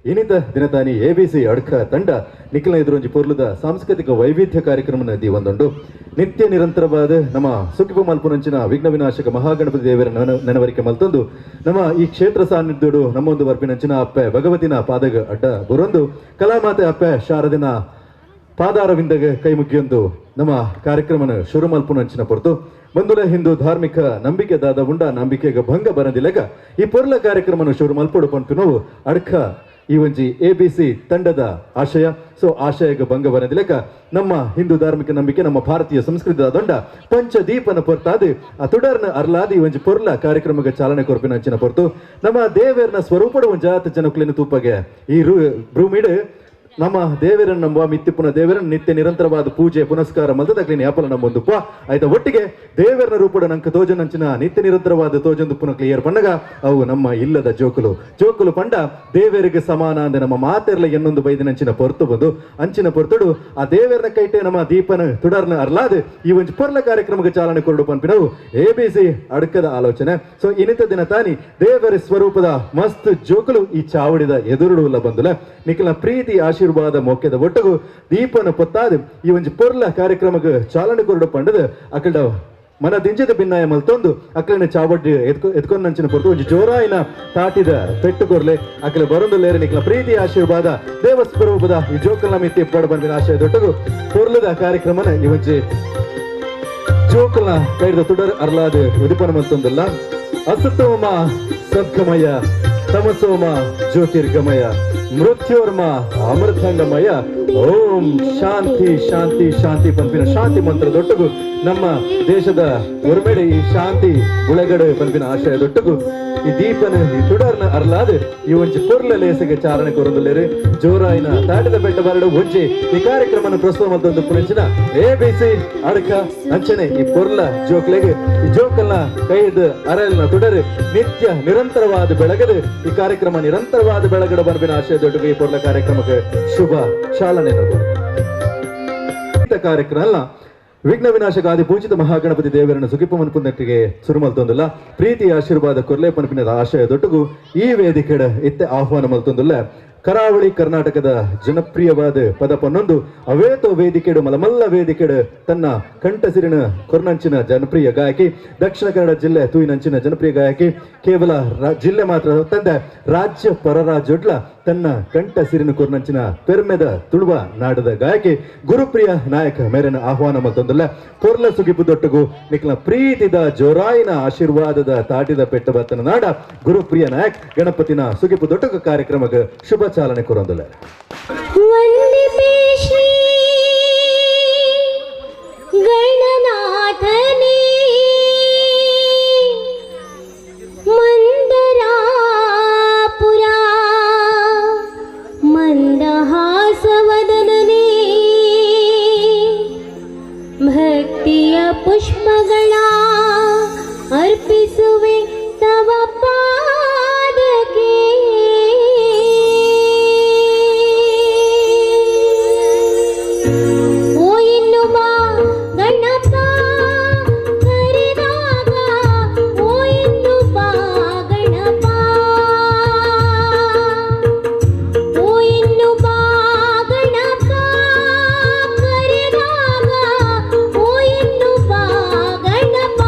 ಇನಿತ ದಿನತಾನಿ ಎಬಿಸಿ ಅಡ್ಕ ತಂಡ ನಿಖಿಲ ಎದುರೊಂಜಿ ಪೊರ್ಲುದ ಸಾಂಸ್ಕೃತಿಕ ವೈವಿಧ್ಯ ಕಾರ್ಯಕ್ರಮ ಒಂದುಂಡು. ನಿತ್ಯ ನಿರಂತರವಾದ ನಮ್ಮ ಸುಖಿಪ ಮಲ್ಪುನಂಚಿನ ವಿಘ್ನ ವಿನಾಶಕ ಮಹಾಗಣಪತಿ ದೇವರ ನೆನವರಿಕೆ ಮಲ್ತೊಂದು ನಮ್ಮ ಈ ಕ್ಷೇತ್ರ ಸಾನ್ನಿಧ್ಯಡು ನಮ್ಮೊಂದು ವರ್ಪಿನಂಚಿನ ಅಪ್ಪೆ ಭಗವತಿನ ಪಾದಗ ಅಡ್ಡ ಬುರೊಂದು ಕಲಾಮಾತೆ ಅಪ್ಪೆ ಶಾರದಿನ ಪಾದಾರವಿಂದಗ ಕೈಮುಗಿಯೊಂದು ನಮ್ಮ ಕಾರ್ಯಕ್ರಮನ ಶುರು ಮಲ್ಪುನಂಚಿನ ಪೊರ್ತು ಬಂದುಲ ಹಿಂದೂ ಧಾರ್ಮಿಕ ನಂಬಿಕೆ ದಾದ ಉಂಡ ನಂಬಿಕೆಗೆ ಭಂಗ ಬರಂದಿಲ್ಲಗ ಈ ಪೊರ್ಲ ಕಾರ್ಯಕ್ರಮನ ಶುರು ಮಲ್ಪೊಡು ಪನ್ಪಿನವು ಅಡ್ಕ ಈ ಒಂಜಿ ಎಬಿಸಿ ತಂಡದ ಆಶಯ. ಸೊ ಆಶಯಕ್ಕೆ ಭಂಗ ಬರಂದಿಲ್ಲಕ ನಮ್ಮ ಹಿಂದೂ ಧಾರ್ಮಿಕ ನಂಬಿಕೆ ನಮ್ಮ ಭಾರತೀಯ ಸಂಸ್ಕೃತಿ ದೊಂಡ ಪಂಚದೀಪನ ಪೊರ್ತಾದು ಆ ತುಡರ್ನ ಅರ್ಲಾದಿ ಒಂಜಿ ಪೊರ್ಲ ಕಾರ್ಯಕ್ರಮಕ್ಕೆ ಚಾಲನೆ ಕೊರ್ಪಿನ ಅಂಚಿನ ಪೊರ್ತು ನಮ್ಮ ದೇವೇರ್ನ ಸ್ವರೂಪಡು ಒಂಜಾತ ಜನಕುಲಿನ ತೂಪಗೆ ಈ ಭೂಮಿಡು ನಮ್ಮ ದೇವರನ್ನು ನಂಬುವ ಮಿತ್ತಿಪ್ಪುನ ದೇವರನ್ನು ನಿತ್ಯ ನಿರಂತರವಾದ ಪೂಜೆ ಪುನಸ್ಕಾರ ಮಲ್ತದಕ್ಲಿನ ಯಾಪಲ ನಮ್ಮೊಂದು ಪ ಆಯ್ತಾ ಒಟ್ಟಿಗೆ ದೇವರನ ರೂಪದ ನಂಕ ತೋಜನಂಚಿನ ನಿತ್ಯ ನಿರಂತರವಾದ ತೋಜಂದು ಪುನಃ ಕ್ಲಿಯರ್ ಪಣ್ಣಗ ಅವು ನಮ್ಮ ಇಲ್ಲದ ಜೋಕುಲು ಜೋಕುಲು ಪಂಡ ದೇವರಿಗೆ ಸಮಾನ ಅಂದೆ ನಮ್ಮ ಮಾತೆರ್ಲ ಎನ್ನೊಂದು ಬೈದಿನಂಚಿನ ಪೊರ್ತು ಬಂದು ಅಂಚಿನ ಪೊರ್ತುಡು ಆ ದೇವರನ ಕೈಟೆ ನಮ್ಮ ದೀಪನ ತುಡರ್ನ ಅರ್ಲಾದ ಈ ಒಂಜಿ ಪೊರ್ಲ ಕಾರ್ಯಕ್ರಮಕ್ಕೆ ಚಾಲನೆ ಕೊರಡು ಪನ್ಪಿನವು ಎಬಿಸಿ ಅಡ್ಕದ ಆಲೋಚನೆ. ಸೊ ಇನ್ನಿತ ದಿನ ತಾನಿ ದೇವರ ಸ್ವರೂಪದ ಮಸ್ತ್ ಜೋಕುಲು ಈ ಚಾವಡಿದ ಎದುರುಡುಲ್ಲ ಬಂದುಲ ನಿಖಿಲ ಪ್ರೀತಿ ಆಶೀರ್ವಾದ ಮೋಕೆದ ಒಟ್ಟಗು ದೀಪನ ಪೊತ್ತಾದ ಈ ಒಂಜಿ ಪೊರ್ಲ ಕಾರ್ಯಕ್ರಮಕ್ಕೆ ಚಾಲನೆ ಕೊರಡು ಪಂಡದ ಅಕಲ್ಡ ಮನ ದಿಂಜದ ಭಿನ್ನಾಯ ಮಲ್ತೊಂದು ಅಕ್ಲನ ಚಾವಡ್ಡಿ ಎತ್ಕೊಂಡಂಚಿನ ಪೊರ್ತು ಒಂಜಿ ಜೋರಾಯಿನ ತಾಟಿದ ಪೆಟ್ಟು ಕೊರ್ಲೆ ಅಕಲ ಬರೊಂದು ಲೇರ ನಿಖಿಲ ಪ್ರೀತಿ ಆಶೀರ್ವಾದ ದೇವಸ್ವರೂಪದ ಈ ಜೋಕಲ್ನ ಮಿತ್ತಿ ಪಡ ಬಂದಿನ ಆಶಯ ದೊಟ್ಟಗು ಪೊರ್ಲದ ಕಾರ್ಯಕ್ರಮನ ಈ ಒಂಜಿ ಜೋಕಲ್ನ ಕೈದ ತುಡರ್ ಅರ್ಲಾದ ಉದಿಪನ ಮಲ್ತೊಂದಲ್ಲ. ಅಸತೋಮ ಸದ್ಗಮಯ ತಮಸೋಮ ಜ್ಯೋತಿರ್ಗಮಯ ಮೃತ್ಯೋರ್ಮ ಅಮೃತಂಗಮಯ ಓಂ ಶಾಂತಿ ಶಾಂತಿ ಶಾಂತಿ ಪಂಪಿನ ಶಾಂತಿ ಮಂತ್ರ ದೊಟ್ಟಗು ನಮ್ಮ ದೇಶದ ಒರ್ಮೆಡೆ ಈ ಶಾಂತಿ ಉಳಗಡೆ ಪಂಪಿನ ಆಶಯ ದೊಟ್ಟಗು ಈ ದೀಪನ ಈ ತುಡರ್ನ ಅರ್ಲಾದ ಈ ಒಂಜಿ ಪೊರ್ಲ ಲೇಸಗೆ ಚಾರಣೆ ಕೊರೊಂದುಲ್ಲೆರ್ ಜೋರಾಯಿನ ತಾಟದ ಬೆಟ್ಟ ಬರಡು ಒಂಜಿ ಈ ಕಾರ್ಯಕ್ರಮನ ಪ್ರಸ್ತುತ ಮಲ್ತೊಂದು ಪುಣಂಚಿನ ಎಬಿಸಿ ಅಡಕ ಅಂಚನೆ ಈ ಪೊರ್ಲ ಜೋಕ್ಲೆಗ್ ಈ ಜೋಕಲ್ನ ಕೈದ್ ಅರಲ್ನ ತುಡರು ನಿತ್ಯ ನಿರಂತರವಾದ ಬೆಳಗದು ಈ ಕಾರ್ಯಕ್ರಮ ನಿರಂತರವಾದ ಬೆಳಗಡ ಬರ್ಬಿನ ಆಶಯ ದೊಡ್ಡ ಈ ಪೊರ್ಲ ಕಾರ್ಯಕ್ರಮಕ್ಕೆ ಶುಭ ಚಾಲನೆ ಕಾರ್ಯಕ್ರಮ ಅಲ್ಲ. ವಿಘ್ನ ವಿನಾಶಕ ಆದಿ ಪೂಜಿತ ಮಹಾಗಣಪತಿ ದೇವರನ್ನು ಸುಗಿಪ ಮನ್ಪುನಟ್ಟಿಗೆ ಸುರುಮಲ್ತೊಂದುಲ್ಲ ಪ್ರೀತಿ ಆಶೀರ್ವಾದ ಕೊರ್ಲೆ ಪನ್ಪಿನ ಆಶಯ ದೊಟ್ಟಗು ಈ ವೇದಿಕೆಡ ಇತ್ತೆ ಆಹ್ವಾನ ಮಲ್ತೊಂದುಲ್ಲ. ಕರಾವಳಿ ಕರ್ನಾಟಕದ ಜನಪ್ರಿಯವಾದ ಪದ ಪನ್ನೊಂದು ಅವೇತೋ ವೇದಿಕೆಡು ಮಲಮಲ್ಲ ವೇದಿಕೆಡು ತನ್ನ ಕಂಠಸಿರಿನ ಕೊರ್ನಂಚಿನ ಜನಪ್ರಿಯ ಗಾಯಕಿ, ದಕ್ಷಿಣ ಕನ್ನಡ ಜಿಲ್ಲೆ ತೂಯಿನಂಚಿನ ಜನಪ್ರಿಯ ಗಾಯಕಿ, ಕೇವಲ ಜಿಲ್ಲೆ ಮಾತ್ರ ತಂದೆ ರಾಜ್ಯ ಪರರಾಜ್ಯೊಡ್ಲ ತನ್ನ ಕಂಠಸಿರಿನ ಕೊರ್ನಂಚಿನ ಪೆರ್ಮೆದ ತುಳುವ ನಾಡದ ಗಾಯಕಿ ಗುರುಪ್ರಿಯ ನಾಯಕ ಮೇರನ ಆಹ್ವಾನ ಮಲ್ತೊಂದುಲ್ಲ. ಪೊರ್ಲ ಸುಗಿಪು ದೊಟ್ಟಗು ನಿಕ್ಲ ಪ್ರೀತಿದ ಜೋರಾಯಿನ ಆಶೀರ್ವಾದದ ತಾಟಿದ ಪೆಟ್ಟ ಬತ್ತನ ನಾಡ ಗುರುಪ್ರಿಯ ನಾಯಕ್ ಗಣಪತಿನ ಸುಗಿಪು ದೊಟ್ಟಗು ಕಾರ್ಯಕ್ರಮಕ್ಕೆ ಶುಭ ಚಾಲನೆ ಕೊರೊಂದುಲ್ಲ. ಗಣನಾಥನೇ ಮಂದರಾಪುರ ಮಂದಹಾಸವದನನೇ ಭಕ್ತಿಯ ಪುಷ್ಪಗಳ ಅರ್ಪಿಸುವೆ ತವ ಪಾದಕ್ಕೆ. ಓ ಎನ್ನುವ ಗಣಪ ಕರೆದಾಗ, ಓ ಎನ್ನುವ ಗಣಪ, ಓ ಎನ್ನುವ ಗಣಪ ಕರೆದಾಗ, ಓ ಎನ್ನುವ ಗಣಪ.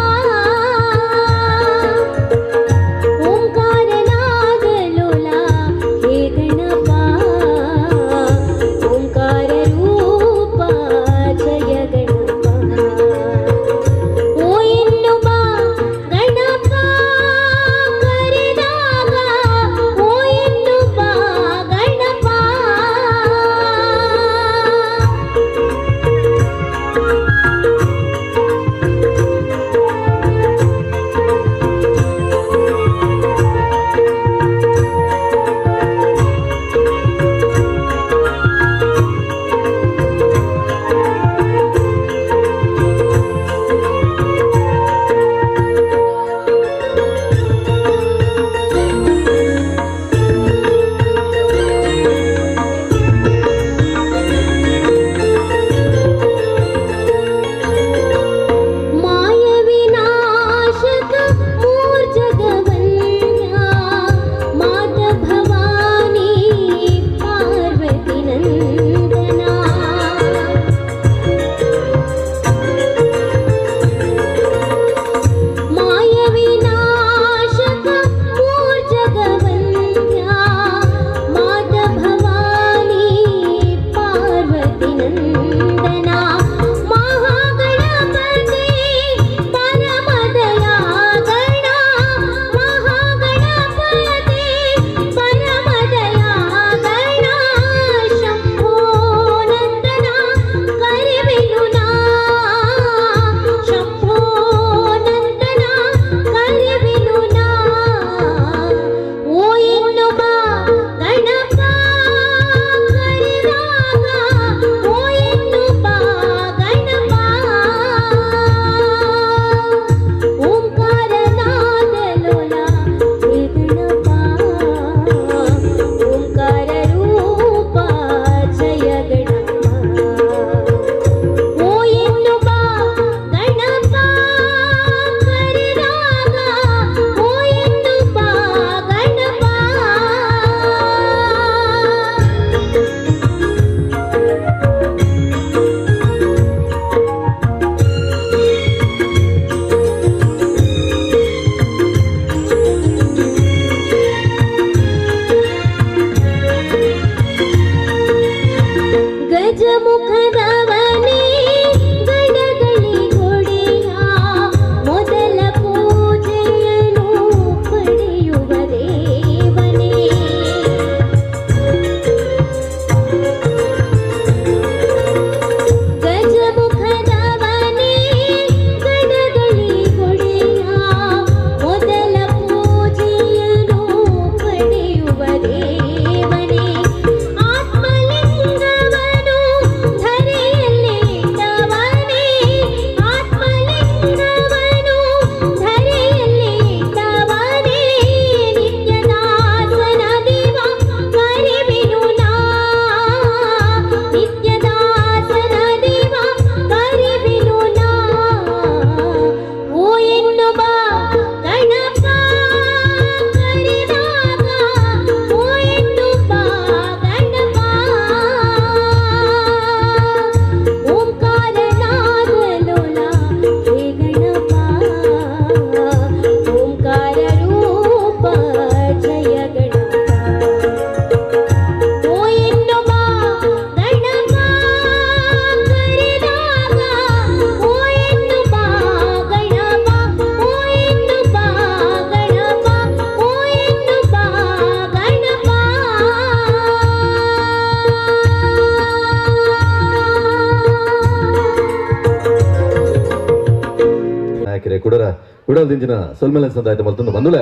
ಇರೆ ಕುಡರ ಉಡಲ್ದಿಂಜಿನ ಸೊಲ್ಮೆಲನ್ ಸಂದಾಯ್ತ ಮಲ್ತೊಂದು ಬಂದುಲೆ.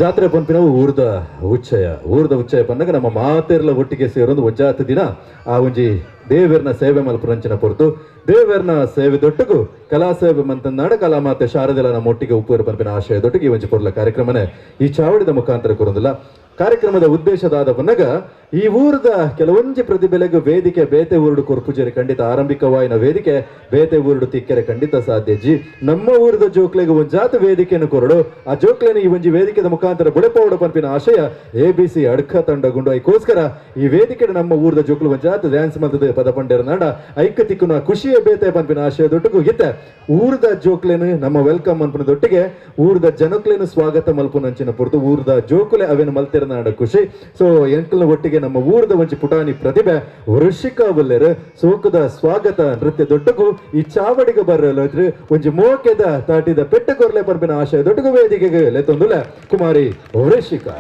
ಜಾತ್ರೆ ಪನ್ಪಿನವು ಊರ್ದ ಉಚ್ಚಯ. ಊರ್ದ ಉಚ್ಚಯ ಪನ್ನಗ ನಮ್ಮ ಮಾತೆರ್ಲ ಒಟ್ಟಿಗೆ ಸೇರೊಂದು ಒಂಜಾತ್ ದಿನ ಆ ಒಂಜಿ ದೇವೆರ್ನ ಸೇವೆ ಮಲ್ಪುನಂಚಿನ ಪೊರ್ತು. ದೇವೆರ್ನ ಸೇವೆ ದೊಟ್ಟುಗು ಕಲಾ ಸೇವೆ ಮಂತಂದಾಡ ಕಲಾಮಾತೆ ಶಾರದೆಲ ನಮ್ಮ ಒಟ್ಟಿಗೆ ಉಪ್ಪುವರು ಪನ್ಪಿನ ಆಶಯದೊಟ್ಟಿಗೆ ಈ ಒಂಜಿ ಪೊರ್ಲ ಕಾರ್ಯಕ್ರಮನೆ ಈ ಚಾವಡಿದ ಮುಖಾಂತರ ಕೊರೊಂದುಲ್ಲ. ಕಾರ್ಯಕ್ರಮದ ಉದ್ದೇಶದಾದ ಪನ್ನಗ ಈ ಊರದ ಕೆಲವೊಂಜಿ ಪ್ರತಿಭೆಲೆಗ್ ವೇದಿಕೆ ಬೇತೆ ಊರುಡು ಕೊರ್ಪುಜೇರಿ ಖಂಡಿತ ಆರಂಭಿಕವಾಯಿನ ವೇದಿಕೆ ಬೇತೆ ಊರುಡು ತಿಕ್ಕರೆ ಖಂಡಿತ ಸಾಧ್ಯ ಜಿ. ನಮ್ಮ ಊರದ ಜೋಕ್ಲೆಗ್ ಒಂಜಾತ ವೇದಿಕೆಯನ್ನು ಕೊರಡು, ಆ ಜೋಕ್ಲೆನ ಈ ಒಂಜಿ ವೇದಿಕೆದ ಮುಖಾಂತರ ಬುಳೆಪೋಡು ಪನ್ಪಿನ ಆಶಯ ಎಬಿಸಿ ಅಡ್ಕ ತಂಡ ಗುಂಡು. ಐಕೋಸ್ಕರ ಈ ವೇದಿಕೆ ನಮ್ಮ ಊರದ ಜೋಕ್ಲು ಒಂಜಾತ ಡ್ಯಾನ್ಸ್ ಮಲ್ತದ ಪದ ಪಂಡೇರ ನಾಡ ಐಕ ತಿಕ್ಕುನ ಖುಷಿಯೇ ಬೇತೆ ಪನ್ಪಿನ ಆಶಯ ದೊಟ್ಟುಗು ಇತ್ತ ಊರದ ಜೋಕ್ಲೆನು ನಮ್ಮ welcome ಅನ್ಪಿನ ದೊಟ್ಟಿಗೆ ಊರದ ಜನಕ್ಲೇನು ಸ್ವಾಗತ ಮಲ್ಪುನಂಚಿನ ಪೊರ್ತು ಊರದ ಜೋಕುಲೆ ಅವೇನು ಮಲ್ತಿರನಾಡ ಖುಷಿ. ಸೊ ಎಂಕಲ್ನ ಒಟ್ಟಿಗೆ ನಮ್ಮ ಊರದ ಒಂಜಿ ಪುಟಾಣಿ ಪ್ರತಿಭೆ ವೃಷಿಕಾ ಬಲ್ಲೆರ್ ಸೋಕದ ಸ್ವಾಗತ ನೃತ್ಯ ದೊಡ್ಡಗು ಈ ಚಾವಡಿಗೆ ಬರಲು ಒಂಜಿ ಮೋಕೆದ ತಾಟಿದ ಪೆಟ್ಟ ಕೊರ್ಲೆ ಪನ್ಪಿನ ಆಶಯ ದೊಡ್ಡಗು ವೇದಿಕೆಗೆ ಲೆತ್ತೊಂದುಲ ಕುಮಾರಿ ವೃಷಿಕಾ.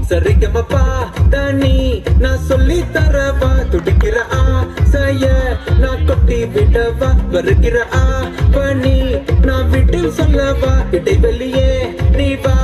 சரிகமப்பா தனி நான் சொல்லி தரவா? துடிக்கிற ஆசைய நான் கொட்டி விடவா? வருகிற ஆவணி நான் வீட்டில் சொல்லவா? இடைவெளியே நீ வா,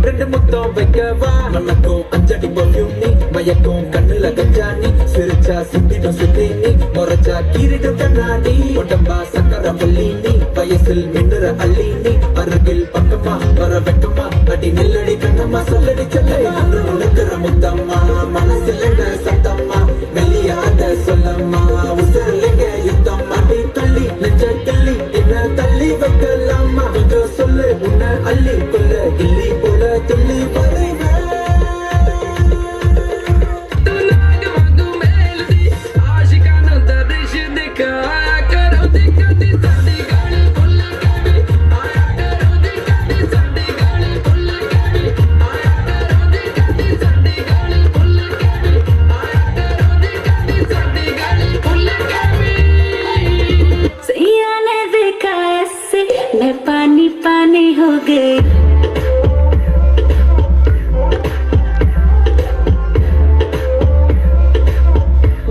ரெண்டு முத்தம் வைக்கவா? மணக்கும் அஞ்சடி பர்ஃபியூம் நீ, மயக்கும் கண்ணுல கஞ்சா நீ, சிரிச்சா சிந்திடும் சித்தி நீ, முறைச்சா கீறிடும் கண்ணாடி, உடம்பா சக்கர வள்ளி நீ, வயசில் மின்னுற அள்ளி நீ, அருகில் பக்கமா வர வெக்கமா? அடி நில்லடி கண்ணம்மா, சொல்லடி செல்லம்மா, உனக்குற முத்தம்மா, மனசில் என்ன சத்தம்மா? வெளியாத சொல்லம்மா, உசுரலிங்க யுத்தம். அடி தள்ளி நெஞ்ச கிள்ளி என்ன தள்ளி வைக்கலாமா? கொஞ்சம் சொல்லு, உன்னை அள்ளி கொள்ள கிள்ளி போல துள்ளி வருவேன். ਤੂੰ ਨਾਗ ਵਾਂਗੂ ਮਹਿਲ ਦੀ ਆਸ਼ਿਕਾਂ ਨੂੰ ਦਰਸ਼ ਦਿਖਾਇਆ ਕਰੋ ਦੀ, ਕਦੀ ਸਾਡੀ ਗਲੀ ਭੁੱਲ ਕੇ ਵੀ ਆਇਆ ਕਰੋ ਦੀ, ਕਦੀ ਸਾਡੀ ਗਲੀ ਭੁੱਲ ਕੇ ਵੀ ਆਇਆ ਕਰੋ ਦੀ, ਕਦੀ ਸਾਡੀ ਗਲੀ ਭੁੱਲ ਕੇ ਵੀ ਆਇਆ ਕਰੋ ਦੀ, ਕਦੀ ਸਾਡੀ ਗਲੀ ਭੁੱਲ ਕੇ ਵੀ। सैया ने देखा ऐसे, मैं पानी पानी हो गई।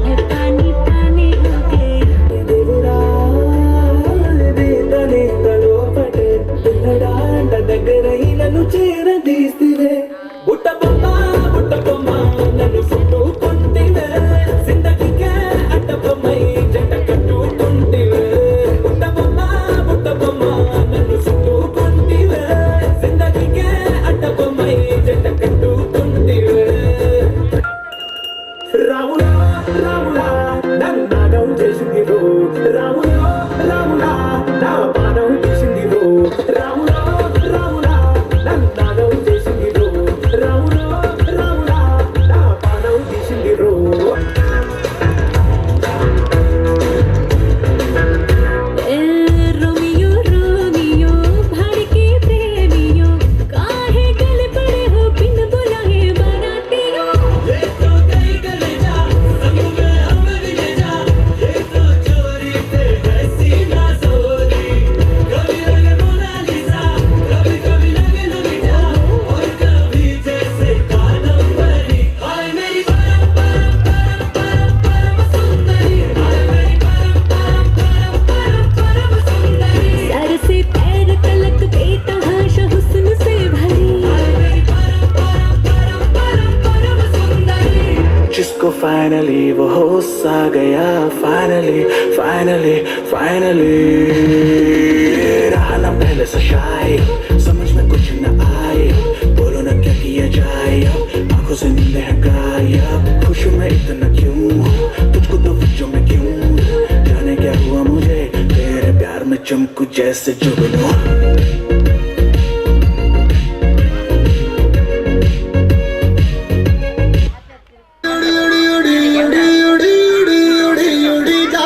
मैं पानी पानी हो गई। దేవుడా లోపటే పిల్లడాంట దగ్గరై నన్ను చేరదీస్తివే. బుట్ట బొమ్మ బుట్ట బొమ్మ నన్ను చుట్టుకుంటివే, జిందగీకే అడ్డ బొమ్మై జంట కట్టుకుంటివే. బుట్ట బొమ్మ బుట్ట బొమ్మ నన్ను చుట్టుకుంటివే, జిందగీకే అడ్డ బొమ్మై జంట కట్టుకుంటివే. రాములా రాములా నన్నాగం చేసింది రో, రాములా రాములా నా పానం తీసింది రో, రాములా రాములా నన్నాగం చేసింది రో, రాములా రాములా నా పానం తీసింది రో. ए रोमियो रोमियो भर के प्रेमियो, काहे गल पड़े हो बिन बुलाए बारातियों? ये तो कई गले जा संग में हमें भी ले जा, ये तो चोरी से ऐसी ना सोरी, कभी लगे मोनालिसा, कभी कभी लगे लोलिटा, और कभी जैसे कादम्बरी। हाय मेरी परम परम परम परम परम सुंदरी, हाय मेरी परम परम परम परम परम सुंदरी, सर से पैर तलक बेतहाशा हुस्न से भरी। हाय मेरी परम परम परम परम परम सुंदरी। जिसको फाइनली वो होश आ गया, फाइनली फाइनली फाइनली। रहा ना पहले से शाय, समझ में कुछ न आए, बोलो ना क्या किया जाए अब, आंखों से नींद है गायब। खुश हूँ मैं इतना क्यों, तुझको तो वजह मैं क्यों, जाने क्या हुआ मुझे, तेरे प्यार में चमकू जैसे जुगनू। उड़ी उड़ी उड़ी उड़ी उड़ी उड़ी उड़ी उड़ी जा।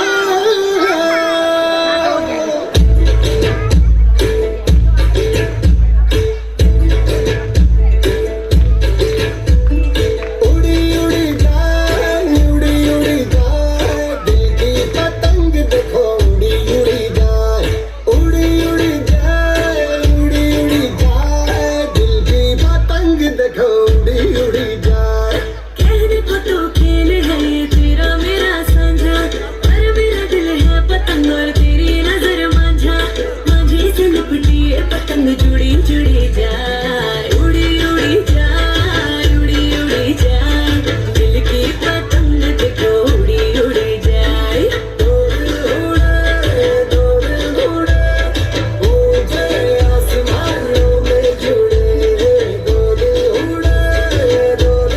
उड़ी उड़ी जाए, उड़ी उड़ी जाए, दिल की पतंग देखो उड़ी उड़ी जाए। उड़ी उड़ी जाए, उड़ी उड़ी जाए, दिल की पतंग देखो उड़ी उड़ी जाए। कहने को तो खेल है ये तेरा मेरा साझा, पर मेरा दिल है पतंग और तेरी नजर मांझा। मांझे से लिपटी ये पतंग जुड़ी जुड़ी जाए, उड़ी उड़ी जाए, उड़ी उड़ी जाए, दिल की पतंग देखो उड़ी उड़ी जाए। उड़े डोर उड़े, ऊंचे आसमानों में जुड़े, डोर उड़े डोर।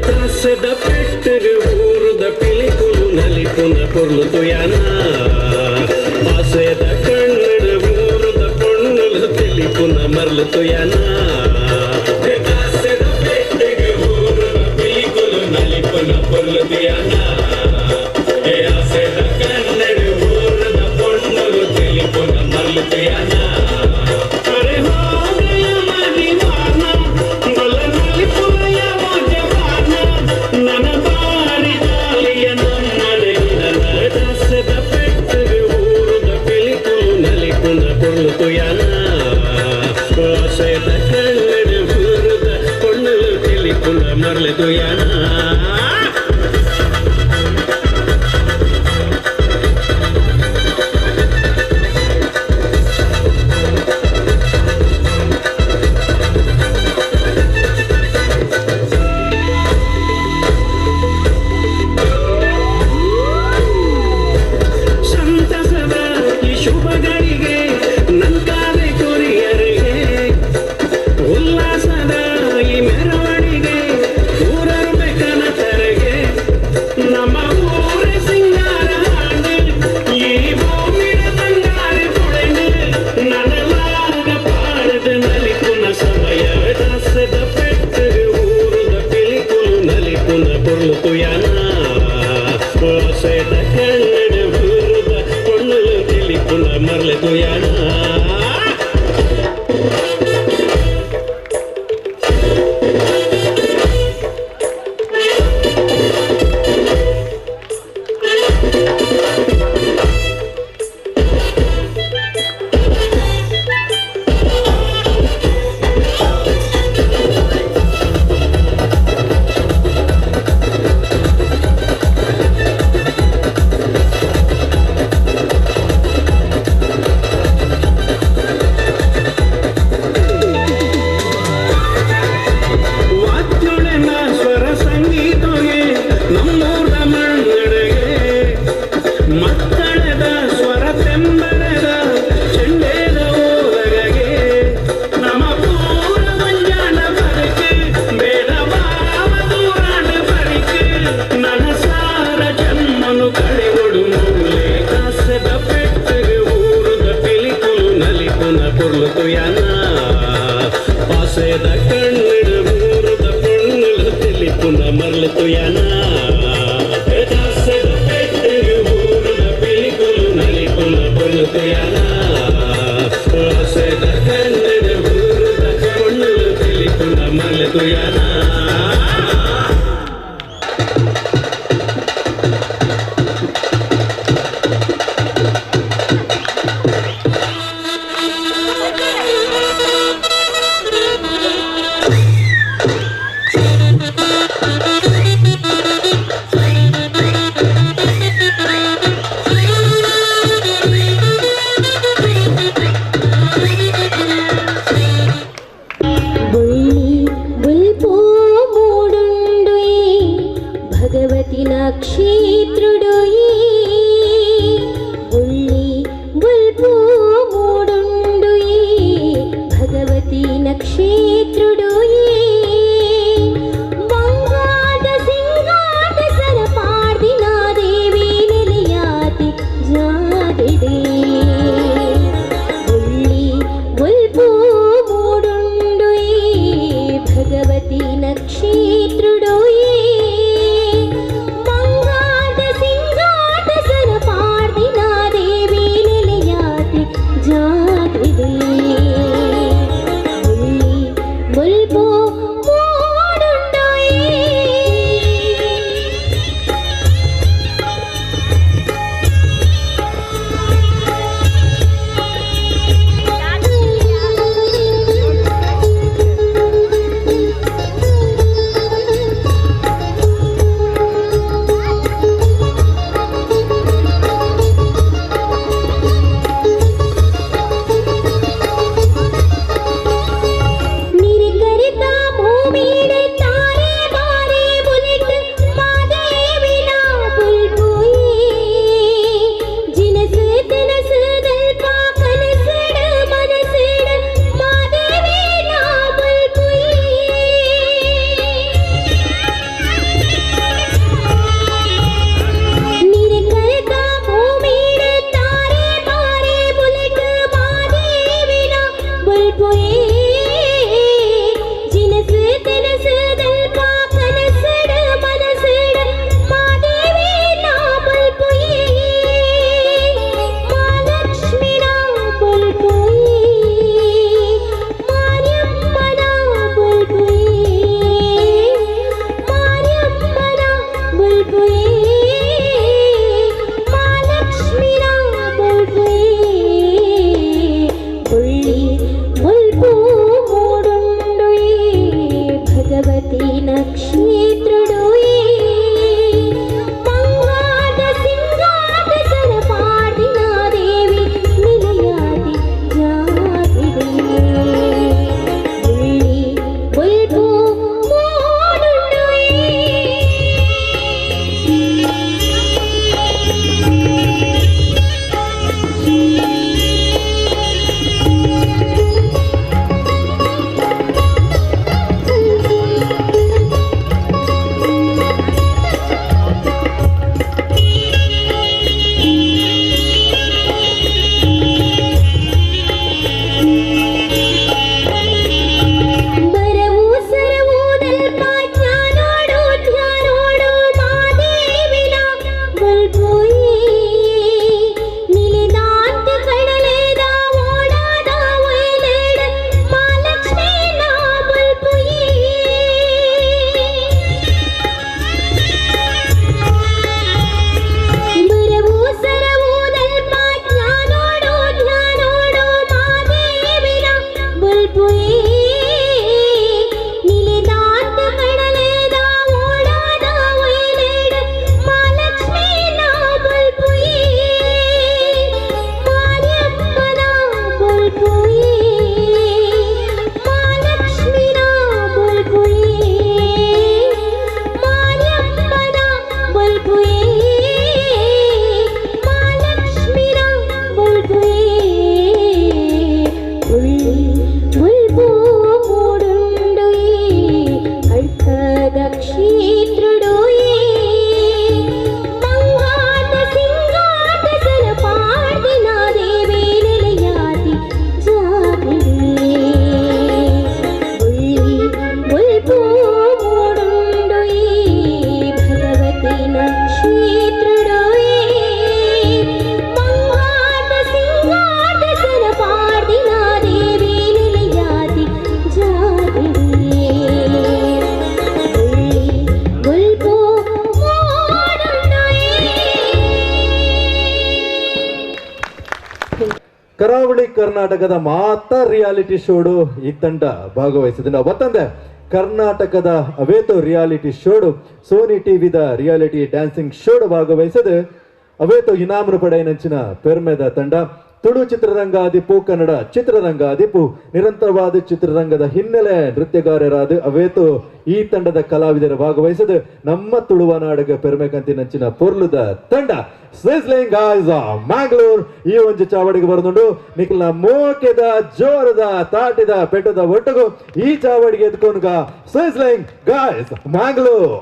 ದಾಸದ ಪೆಟ್ಟರು ಊರುದ ಪಿಲಿಕುಲು ನಲಿಪುನ ಪೊರ್ಲು ತುಯಾನ ಆಸೆದ ಕಣ್ಣಡು ಊರುದ ಪೊಣ್ಣುಲು ತಿಳಿಪುನ ಮರ್ಲು ತುಯಾನ ದಾಸದ ಪೆಟ್ಟರು ಊರುದ ಪಿಲಿಕುಲು ನಲಿಪುನ ಪೊರ್ಲು ತುಯಾನ ಆಸೆದ ಕಣ್ಣಡು ಊರುದ ಪೊಣ್ಣುಲು ತಿಳಿಪುನ ಮರ್ಲು ತುಯಾನ ಸಂತಸದ ಈ ಶುಭಗಳಿಗೆ ನಂಕಾದೆ ಕೊರಿಯರಿಗೆ ಉಲ್ಲಾಸದ ಈ ಮೆರವಣಿಗೆ ಊರರು ಬೆಕ್ಕನ ತರಗೆ ನಮ್ಮ ಊರ ಸಿಂಗಾರ ಹಾಡು ಈ ಭೂಮಿಯ ಬಂಗಾರ ಪುಳೆಂಡು ನನಲಾಗ ಪಾಡದ ನಲಿಪುನ ಸಮಯ ದಾಸದ ಪೆಟ್ಟು ಊರುದ ಪಿಲಿಕುಲು ನಲಿಪುನ ಪೊರ್ಲು ತುಯಾನ ಆಸೆದ ಕಣ್ಣಡು ಊರುದ ಪೊಣ್ಣುಲು ತಿಳಿಪುನ ಮರ್ಲು ತುಯಾನ ವಾದ್ಯೊಳೆನ ಸ್ವರ ಸಂಗೀತಗೆ ನಮ್ಮೂರ ಮಣ್ಣಡೆಗೆ ಮಕ್ಕಳದ ಸ್ವರ ತೆಂಬರದ ಚೆಂಡೇದ ಓಲಗಗೆ ನಮ್ಮ ಪೂರ ಮಂಜಾನ ಬರಕೆ ಬೇಡ ಬಾವ ದೂರಾಣ ಬರಿಕೆ ನನ್ನ ಸಾರ ಜನ್ಮನು ಕಳೆಗೊಡು ಮೂಲೆ ಕಾಸದ ಪೆಟ್ಟಗೆ ಊರುದ ಪಿಲಿಕುಲು ನಲಿಪುನ ಪೊರ್ಲು ತುಯಾನ ಆಸೆದ ಕಣ್ಣಡು ಊರುದ ಪೊಣ್ಣುಲು ತಿಳಿಪುನ ಮರ್ಲು ತುಯಾನ ದಾಸದ ಪೆಟ್ಟಗೆ ಊರುದ ಪಿಲಿಕುಲು ನಲಿಪುನ ಪೊರ್ಲು ತುಯಾನ ಆಸೆದ ಕಣ್ಣಡು ಊರುದ ಪೊಣ್ಣುಲು ತಿಳಿಪುನ ಮರ್ಲು ತುಯಾನ ಬುಳ್ಳಿ ಬುಲ್ಪೋ ಮೂಡುಂಡು ಭಗವತಿ ನಕ್ಷೇತ್ರುಡು ಬುಳ್ಳಿ ಬುಲ್ಪೋ ಮೂಡುಂಡು ಭಗವತಿ ನಕ್ಷೇತ್ರುಡು ಬಂಗಾದ ಸಿಂಗಾದ ಸರಪಾರ್ದಿನ ದೇವಿ ನೆಲೆಯಾತಿ ಜಾಗಿಡೆ ಬುಳ್ಳಿ ಬುಲ್ಪು ಮೂಡುಂಡು ಭಗವತಿ ನಕ್ಷೇತ್ರುಡು ಬಂಗಾದ ಕರಾವಳಿ ಕರ್ನಾಟಕದ ಮಾತಾ ರಿಯಾಲಿಟಿ ಶೋಡು ಈ ತಂಡ ಭಾಗವಹಿಸಿದ ವತ್ತಂದೆ ಕರ್ನಾಟಕದ ಅವೇತೋ ರಿಯಾಲಿಟಿ ಶೋಡು, ಸೋನಿ ಟಿವಿದ ರಿಯಾಲಿಟಿ ಡ್ಯಾನ್ಸಿಂಗ್ ಶೋಡು ಭಾಗವಹಿಸದೆ ಅವೇತೋ ಇನಾಮನು ಪಡೆಯನಂಚಿನ ಪೆರ್ಮೆದ ತಂಡ. ತುಳು ಚಿತ್ರರಂಗ ಆದಿಪ್ಪು, ಕನ್ನಡ ಚಿತ್ರರಂಗ ಆದಿಪ್ಪು, ನಿರಂತರವಾದ ಚಿತ್ರರಂಗದ ಹಿನ್ನೆಲೆ ನೃತ್ಯಗಾರರಾದ ಅವೇತು ಈ ತಂಡದ ಕಲಾವಿದರ ಭಾಗವಹಿಸದೆ ನಮ್ಮ ತುಳುವ ನಾಡಗ ಪೆರ್ಮೆ ಕಂತಿನಂಚಿನ ಪೊರ್ಲುದ ತಂಡ ಸಿಸ್ಲಿಂಗ್ ಗಾಯ್ಸ್ ಮ್ಯಾಂಗ್ಳೂರ್ ಈ ಒಂಜಿ ಚಾವಡಿಗೆ ಬರದುಂಡು. ನಿಖಲ್ನ ಮೋಕೆದ ಜೋರದ ತಾಟಿದ ಪೆಟ್ಟದ ಒಟ್ಟುಗು ಈ ಚಾವಡಿಗೆ ಎದ್ಕೊನ್ಗ ಸಿಸ್ಲಿಂಗ್ ಗಾಯ್ಸ್ ಮ್ಯಾಂಗ್ಳೂರ್.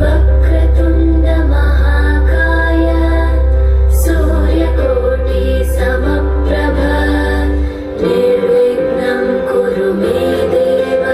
वक्रतुण्ड महाकाय सूर्यकोटि समप्रभ निर्विघ्नं कुरु मे देव।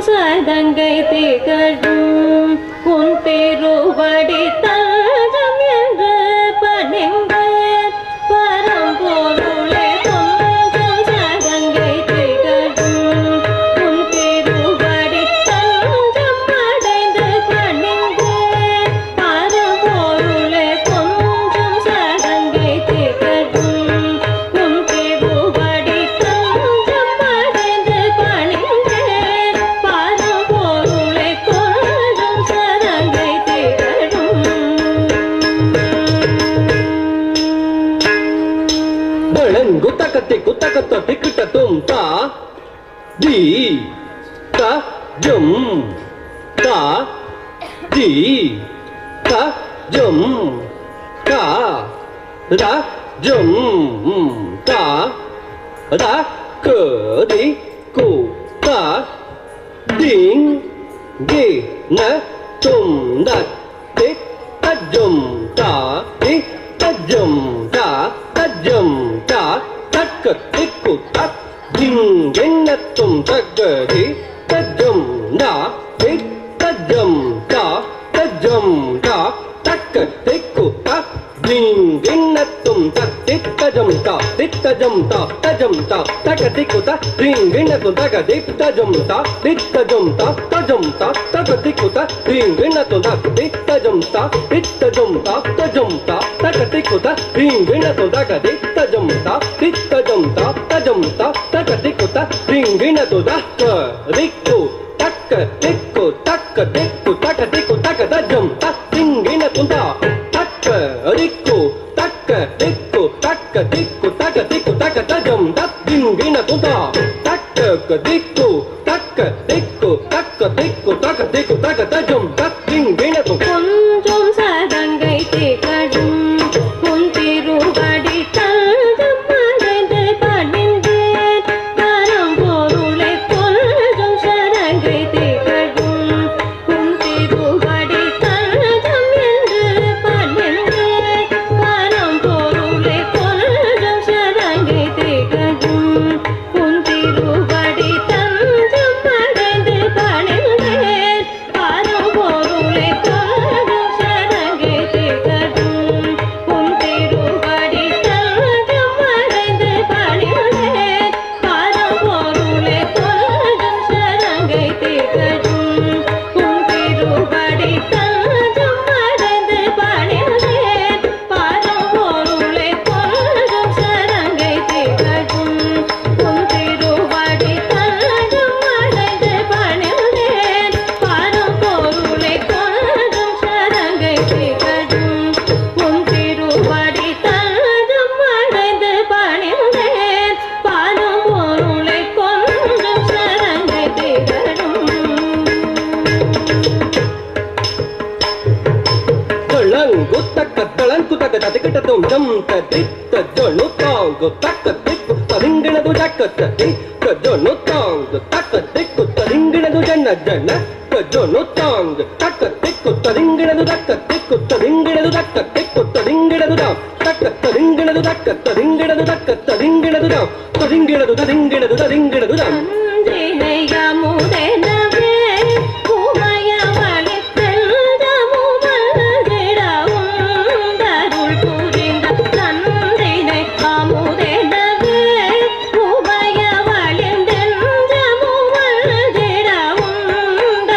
சதங்கை திகழும் உன் திருவடி தஞ்சம் என்று பணிந்தேன் பரம்பொருளே கொஞ்சம் சதங்கை திகழும் உன் திருவடி தஞ்சம் அடைந்து பணிந்தேன் பரம்பொருளே கொஞ்சம் சதங்கை திகழும் உன் திருவடி தஞ்சம் அடைந்து பணிந்தேன் பரம்பொருளே கொஞ்சம் சதங்கை திகழும். ದಳಂಗು ತಕತೆ ಕುತಕತ ತಿಕ್ಕಟ ತುಂ ತಾ the ತ ಜಂ ತಾ the ತ ಜಂ ತಾ ರ ಜಂ ತಾ ರ ಕ the ಕು ತ ದಿಂಗ್ ಗಿ ನ ತುಂ the ತಿ ತ ಜಂ ತಾ ತಿ ತ ಜಂ ತಾ ತ ಜಂ ತಾ ತಕ್ಕ ತಿಕ್ಕು ತಕ್ ದಿಂಗ್ ನ ತುಂ ತಕ್ಕ the ತ ಜಂ ನ ತಿ ತ ಜಂ ತಾ ತ ಜಂ ತಾ ತಕ್ಕ ತಿಕ್ಕು ತಕ್ ದಿಂಗ್ ನ ತುಂ ತಕ್ ತಿ ತ ಜಂ ತಾ ತಿ ತ ಜಂ ತಾ ತ ಜಂ ತಾ ತಕ ತಿಕ್ಕು ತ ದಿಂಗ್ ನ ತುಂ ತಕ the ತ ಜಂ ತಾ ತಿ ತ ಜಂ ತಾ ತ ಜಂ ತಾ ತಕ ತಿಕ್ಕು ತ ದಿಂಗ್ ನ ತುಂ ತಕ್ ತಿ ತ ಜಂ ತಾ ತಿ ತ ಜಂ ತಾ ತ ಜಂ ತಾ ತಕ ತಿಕ್ಕು ತ ದಿಂಗ್ ನ ತುಂ ತಕ the ತ ಜಂ ತಾ ತಿ ತ ಜಂ ತಾ ತ ಜಂ ತಾ ತಕ ತಿಕ್ಕು ತ ದಿಂಗ್ ನ ತು the ಕ ದಿಕ್ಕು ತಕ್ಕ ತಿಕ್ಕು ತಕ್ಕ ದಿಕ್ಕು ತಕ ದಿಕ್ಕು ತಕ the ಜಂ ತ ದಿಂಗ್ ನ ತುಂ ತ ತಕ್ಕ ದಿಕ್ಕು ತಕ್ಕ ದಿಕ್ಕು ತಕ್ಕ ದಿಕ್ಕು ತಕ ದಿಕ್ಕು ತಕ the ಜಂ ತ ದಿಂಗ್ ನ ತುಂ ತ ತಕ್ಕ ದಿಕ್ಕು ತಕ್ಕ ದಿಕ್ಕು ತಕ್ಕ ದಿಕ್ಕು ತಕ ದಿಕ್ಕು ತಕ the ಜಂ ತ ದಿಂಗ್ ನ ತುಂ. கொஞ்சம் சதங்கை திகழும் உன் திருவடி தஞ்சம் அடைந்து பணிந்தேன் பரம்பொருளே கொஞ்சம் சதங்கை திகழும் உன் திருவடி தஞ்சம் என்று பணிந்தேன் பரம்பொருளே கொஞ்சம் சதங்கை திகழும் உன் திருவடி தஞ்சம் அடைந்து பணிந்தேன் பரம்பொருளே கொஞ்சம் சதங்கை திகழும் உன் திருவடி தஞ்சம் அடைந்து பணிந்தேன் பரம்பொருளே கொஞ்சம் சதங்கை திகழும் உன் திருவடி தஞ்சம் அடைந்து பணிந்தேன் பரம்பொருளே கொஞ்சம் சதங்கை திகழும் உன் திருவடி தஞ்சம் அடைந்து பணிந்தேன் பரம்பொருளே கொஞ்சம் சதங்கை திகழும் உன் திருவடி தஞ்சம் அடைந்து பணிந்தேன் பரம்பொருளே கொஞ்சம் சதங்கை திகழும். ತಳಂಗು ತಕ್ಕ ತಳಂಕು ತಕ ತತಿಕಟ ತುಂ ಜಂ ತ ದಿತ್ತ ಜೊಣು ತಾಂಗು ತಕ್ಕ ದಿಕ್ಕು ತರಿಂಗಿಣದು ಜಕ್ಕ ತ ದಿಕ್ಕ ಜೊಣು ತಾಂಗು ತಕ್ಕ ದಿಕ್ಕು ತರಿಂಗಿಣದು ಜನ ಜನ ಕ ಜೊಣು ತಾಂಗ್ ತಕ್ಕ ದಿಕ್ಕು ತರಿಂಗಿಣದು ತಕ್ಕ ದಿಕ್ಕು ತರಿಂಗಿಣದು ತಕ್ಕ ದಿಕ್ಕು ತರಿಂಗಿಣದು ದಾಂ ತಕ್ಕ ತರಿಂಗಿಣದು ತಕ್ಕ ತರಿಂಗಿಣದು ತಕ್ಕ ತರಿಂಗಿಣದು ದಾಂ ತರಿಂಗಿಣದು ತರಿಂಗಿಣದು ತರಿಂಗಿಣದು ದಾಂ. நன்றினை அமுதெனவே உமையவளே செல்வமுமல்கிடவும் அருள் புரிந்த நன்றினை அமுதெனவே உமையவளே செல்வமுமல்கிடவும்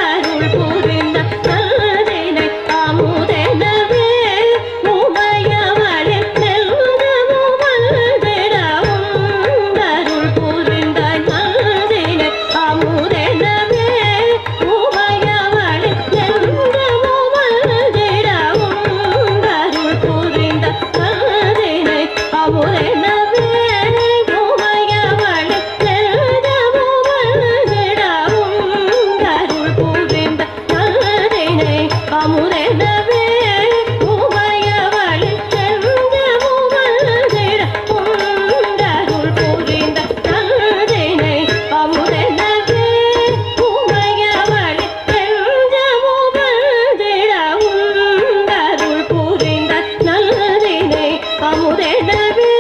அருள் புரிந்த நன்றினை அமுதெனவே உமையவளே செல்வமுமல்கிடவும் அருள் புரிந்த நன்றினை அமுதெனவே உமையவளே செல்வமுமல்கிடவும் அருள் புரிந்த நன்றினை அமுதெனவே உமையவளே செல்வமுமல்கிடவும் அருள் புரிந்த நன்றினை அமுதெனவே உமையவளே செல்வமுமல்கிடவும் அருள் புரிந்த நன்றினை அமுதெனவே உமையவளே செல்வமுமல்கிடவும் அருள் புரிந்த நன்றினை அமுதெனவே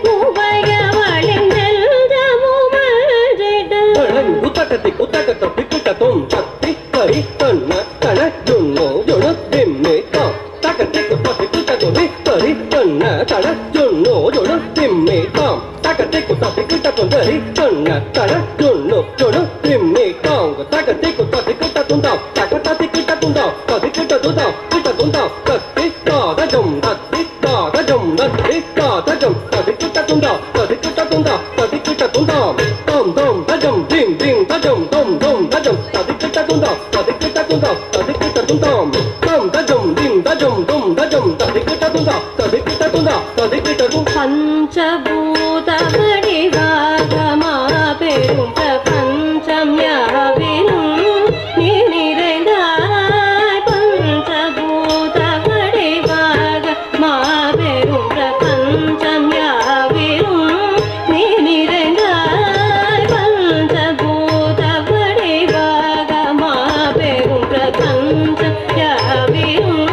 உமையவளே திம்மி தாம் தக திக்கு ததி கிட்ட துந்தரி தண்ண தட துண்ணு துணு திம்மி தாங் தக திக்கு ததி கிட்ட துந்தாம் தக ததி கிட்ட துந்தாம் ததி கிட்ட துந்தாம் கிட்ட துந்தாம் தத்தி தாதஜம் தத்தி தாதஜம் தத்தி தாதஜம் ததி கிட்ட துந்தாம் ததி கிட்ட துந்தாம் ததி கிட்ட துந்தாம் தாம் தாம் தஜம் திம் திம் தஜம் தொம் தொம் தஜம் ததி கிட்ட துந்தாம் ததி கிட்ட துந்தாம் ததி கிட்ட துந்தாம் தாம் தஜம் திம் தஜம் தொம் தஜம் ததி கிட்ட துந்தாம் ததி கிட்ட துந்தாம் ததி கிட்ட துந்தாம். பஞ்சபூத வடிவாக மாபெரும் பிரபஞ்சம் யாவிலும் நீ நிறைந்தாய். பஞ்சபூத வடிவாக மாபெரும் பிரபஞ்சம் யாவிலும் நீ நிறைந்தாய். பஞ்சபூத வடிவாக மாபெரும் பிரபஞ்சம் யாவிலும்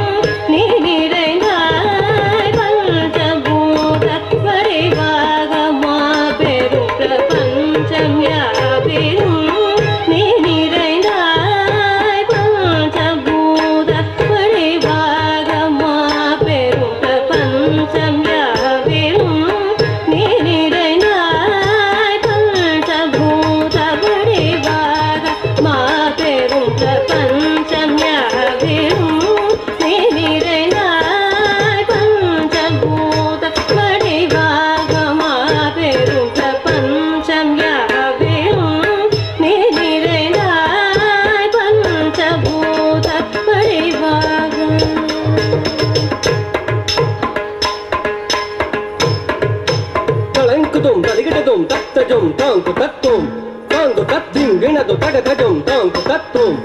நீ நிறைந்தாய். பஞ்சபூத வடிவாக மாபெரும் பிரபஞ்சம் யாவிலும் நீ நிறைந்தாய். பஞ்சபூத வடிவாக மாபெரும் பிரபஞ்சம் யாவிலும் நீ நிறைந்தாய். பஞ்சபூத வடிவாக மாபெரும் பிரபஞ்சம் யாவிலும் நீ நிறைந்தாய். பஞ்சபூத வடிவாக மாபெரும் பிரபஞ்சம் யாவிலும் நீ நிறைந்தாய். பஞ்சபூத வடிவாக. தளங்குதும் ததிகிடதும் தத்தஜும் தாங்கு தத்தும் தாங்கு தத்திங்கிணது தகதஜும் தாங்கு தத்தும்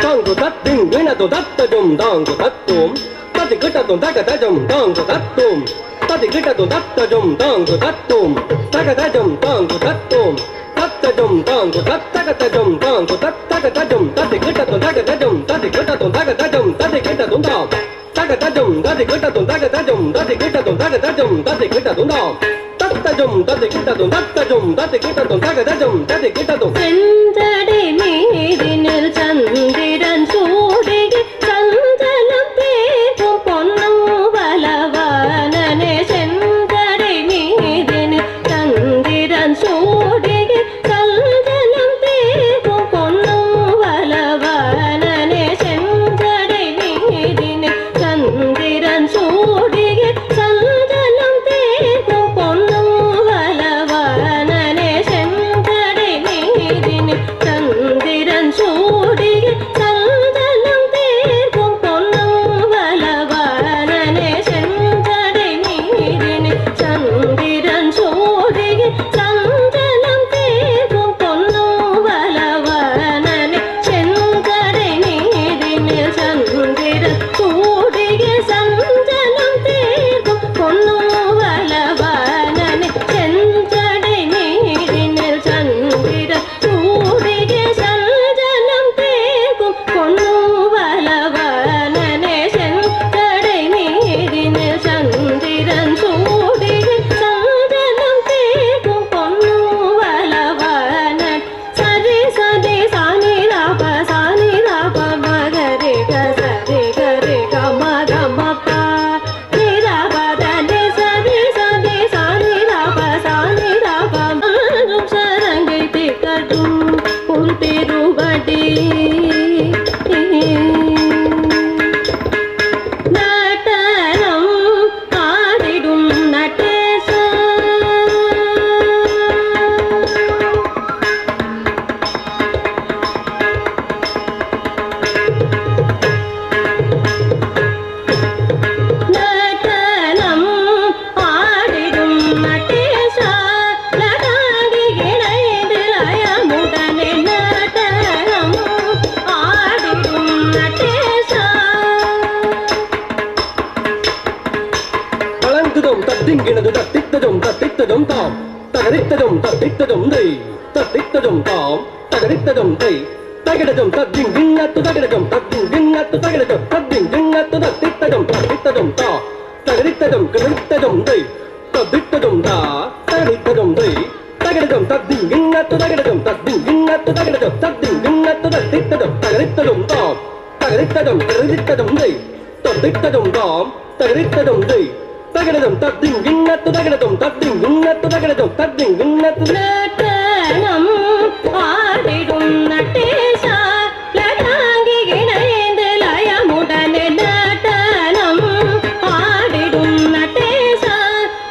தாங்கு தத்திங்கிணது தத்தஜும் தாங்கு தத்தும் ததிகிட்டதும் தகதஜும் தாங்கு தத்தும் ததிகிட்டதும் தத்தஜும் தாங்கு தத்தும் தகதஜும் தாங்கு தத்தும் தத்தஜும் தாங்கு தத்தகதஜும் தாங்கு தத்தகதஜும் ததிகிட்டதும் தகதஜும் ததிகிட்டதும் தகதஜும் ததிகிட்டதும் தாம் தகதஜும் ததிகிட்டதும் தகதஜும் ததிகிட்டதும் தகதஜும் ததிகிட்டதும் தாம் தத்தஜும் ததிகிட்டதும் தத்தஜும் ததிகிட்டதும் தகதஜும் ததிகிட்டதும். செஞ்சடை மீதினில் சந்திரன் சூடிய சஞ்சலம் தேக்கும் பொன்னும் பலவானனே. செஞ்சடை மீதினில் சந்திரன் சூடிய சஞ்சலம் தேக்கும் பொன்னும் பலவானனே. செஞ்சடை மீதினில் சந்திரன் சூடிய சஞ்சலம் தேக்கும் பொன்னும் பலவானனே. செஞ்சடை மீதினில் சந்திரன் சூடிய சஞ்சலம் தேர்க்கும் பொன்னும் வலவானனே. செஞ்சடை மீதினில் சந்திரன் சூடிய சஞ்சலம் தேர்க்கும் பொன்னும் வலவானனே. செஞ்சடை மீதினில் சந்திரன் சூடிய சஞ்சலம் தேர்க்கும் பொன்னும் வலவானனே. செஞ்சடை மீதினில் சந்திரன் சூடிய சஞ்சலம் தேர்க்கும் பொன்னும் வலவானனே. செஞ்சடை மீதினில் சந்திரன் சூடிய சஞ்சலம் தேர்க்கும் பொன்னும் வலவானன். சரி சரி சானி ராப சானி ராப மகரி க சரி கரி க ம க ம ப நீ ராப தனி சரி சரி சானி ராப சானி ராப மாறும் சரங்கை திகழும் உன் திருவடி. நடனம் ஆடிடும் நடேசா. நடனம் ஆடிடும் நடேசா. நடாங்கி இணைந்து லயமுடனே நடனம் ஆடிடும் நடேசா. தளங்குதும் தத்திங்கிணது தத்தித்ததும் தத்தித்ததும் தாம் தகரித்ததும் தத்தித்ததும் தை தத்தித்ததும் தாம் தகரித்ததும் தை தகிடதும் தத்திங்கிண்ணத்து தகிடதும் தத்திங்கிண்ணத்து தகிடதும் தத்திங்கிண்ணத்து தத்தித்ததும் தத்தித்ததும் தா தகரித்ததும் கிடத்ததும் தை தத்தித்ததும் தா தகரித்ததும் தை தகிடதும் தத்திங்கிண்ணத்து தகிடதும் தத்திங்கிண்ணத்து தகிடதும் தத்திங்கிண்ணத்து தத்தித்ததும் தகரித்ததும் தாம் தகரித்ததும் கிடத்ததும் தை தத்தித்ததும் தாம் தகரித்ததும் தை ತಗಡದಂ ತದ್ದಿಂ ಗಿಣ್ಣತ್ತು ತಗಡದಂ ತದ್ದಿಂ ಗಿಣ್ಣತ್ತು ತಗಡದಂ ತದ್ದಿಂ ಗಿಣ್ಣತ್ತು. நடனம் ஆடிடும் நடேசா லதாங்கி இணைந்து லயமுடனே நடனம் ஆடிடும் நடேசா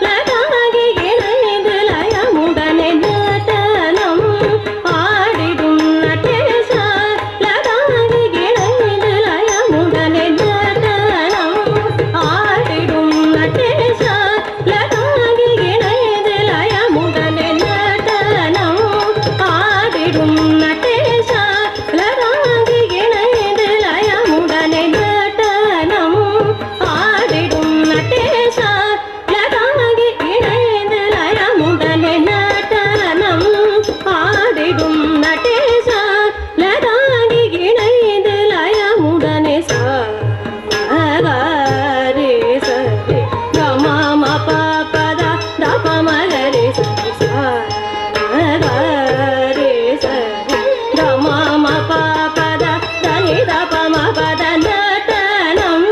லதாங்கி இணைந்து லயமுடனே நடனம் ஆடிடும் நடேசா லதாங்கி இணைந்து லயமுடனே நடனம் ஆடிடும் நடேசா லதாங்கி இணைந்து லயமுடனே நடனம் ஆடிடும் நடேசா லதாங்கி இணைந்து லயமுடனே நடனம் ஆடிடும் நடேசா லதாங்கி இணைந்து லயமுடனே நடனம் ஆடிடும் நடேசா லதாங்கி இணைந்து லயமுடனே சா ரே சரி க ம ம ப ப த த ப ம க ரே ச சா ரே சரி க ம ம ப ப த த நி த ப ம ப த நடனம்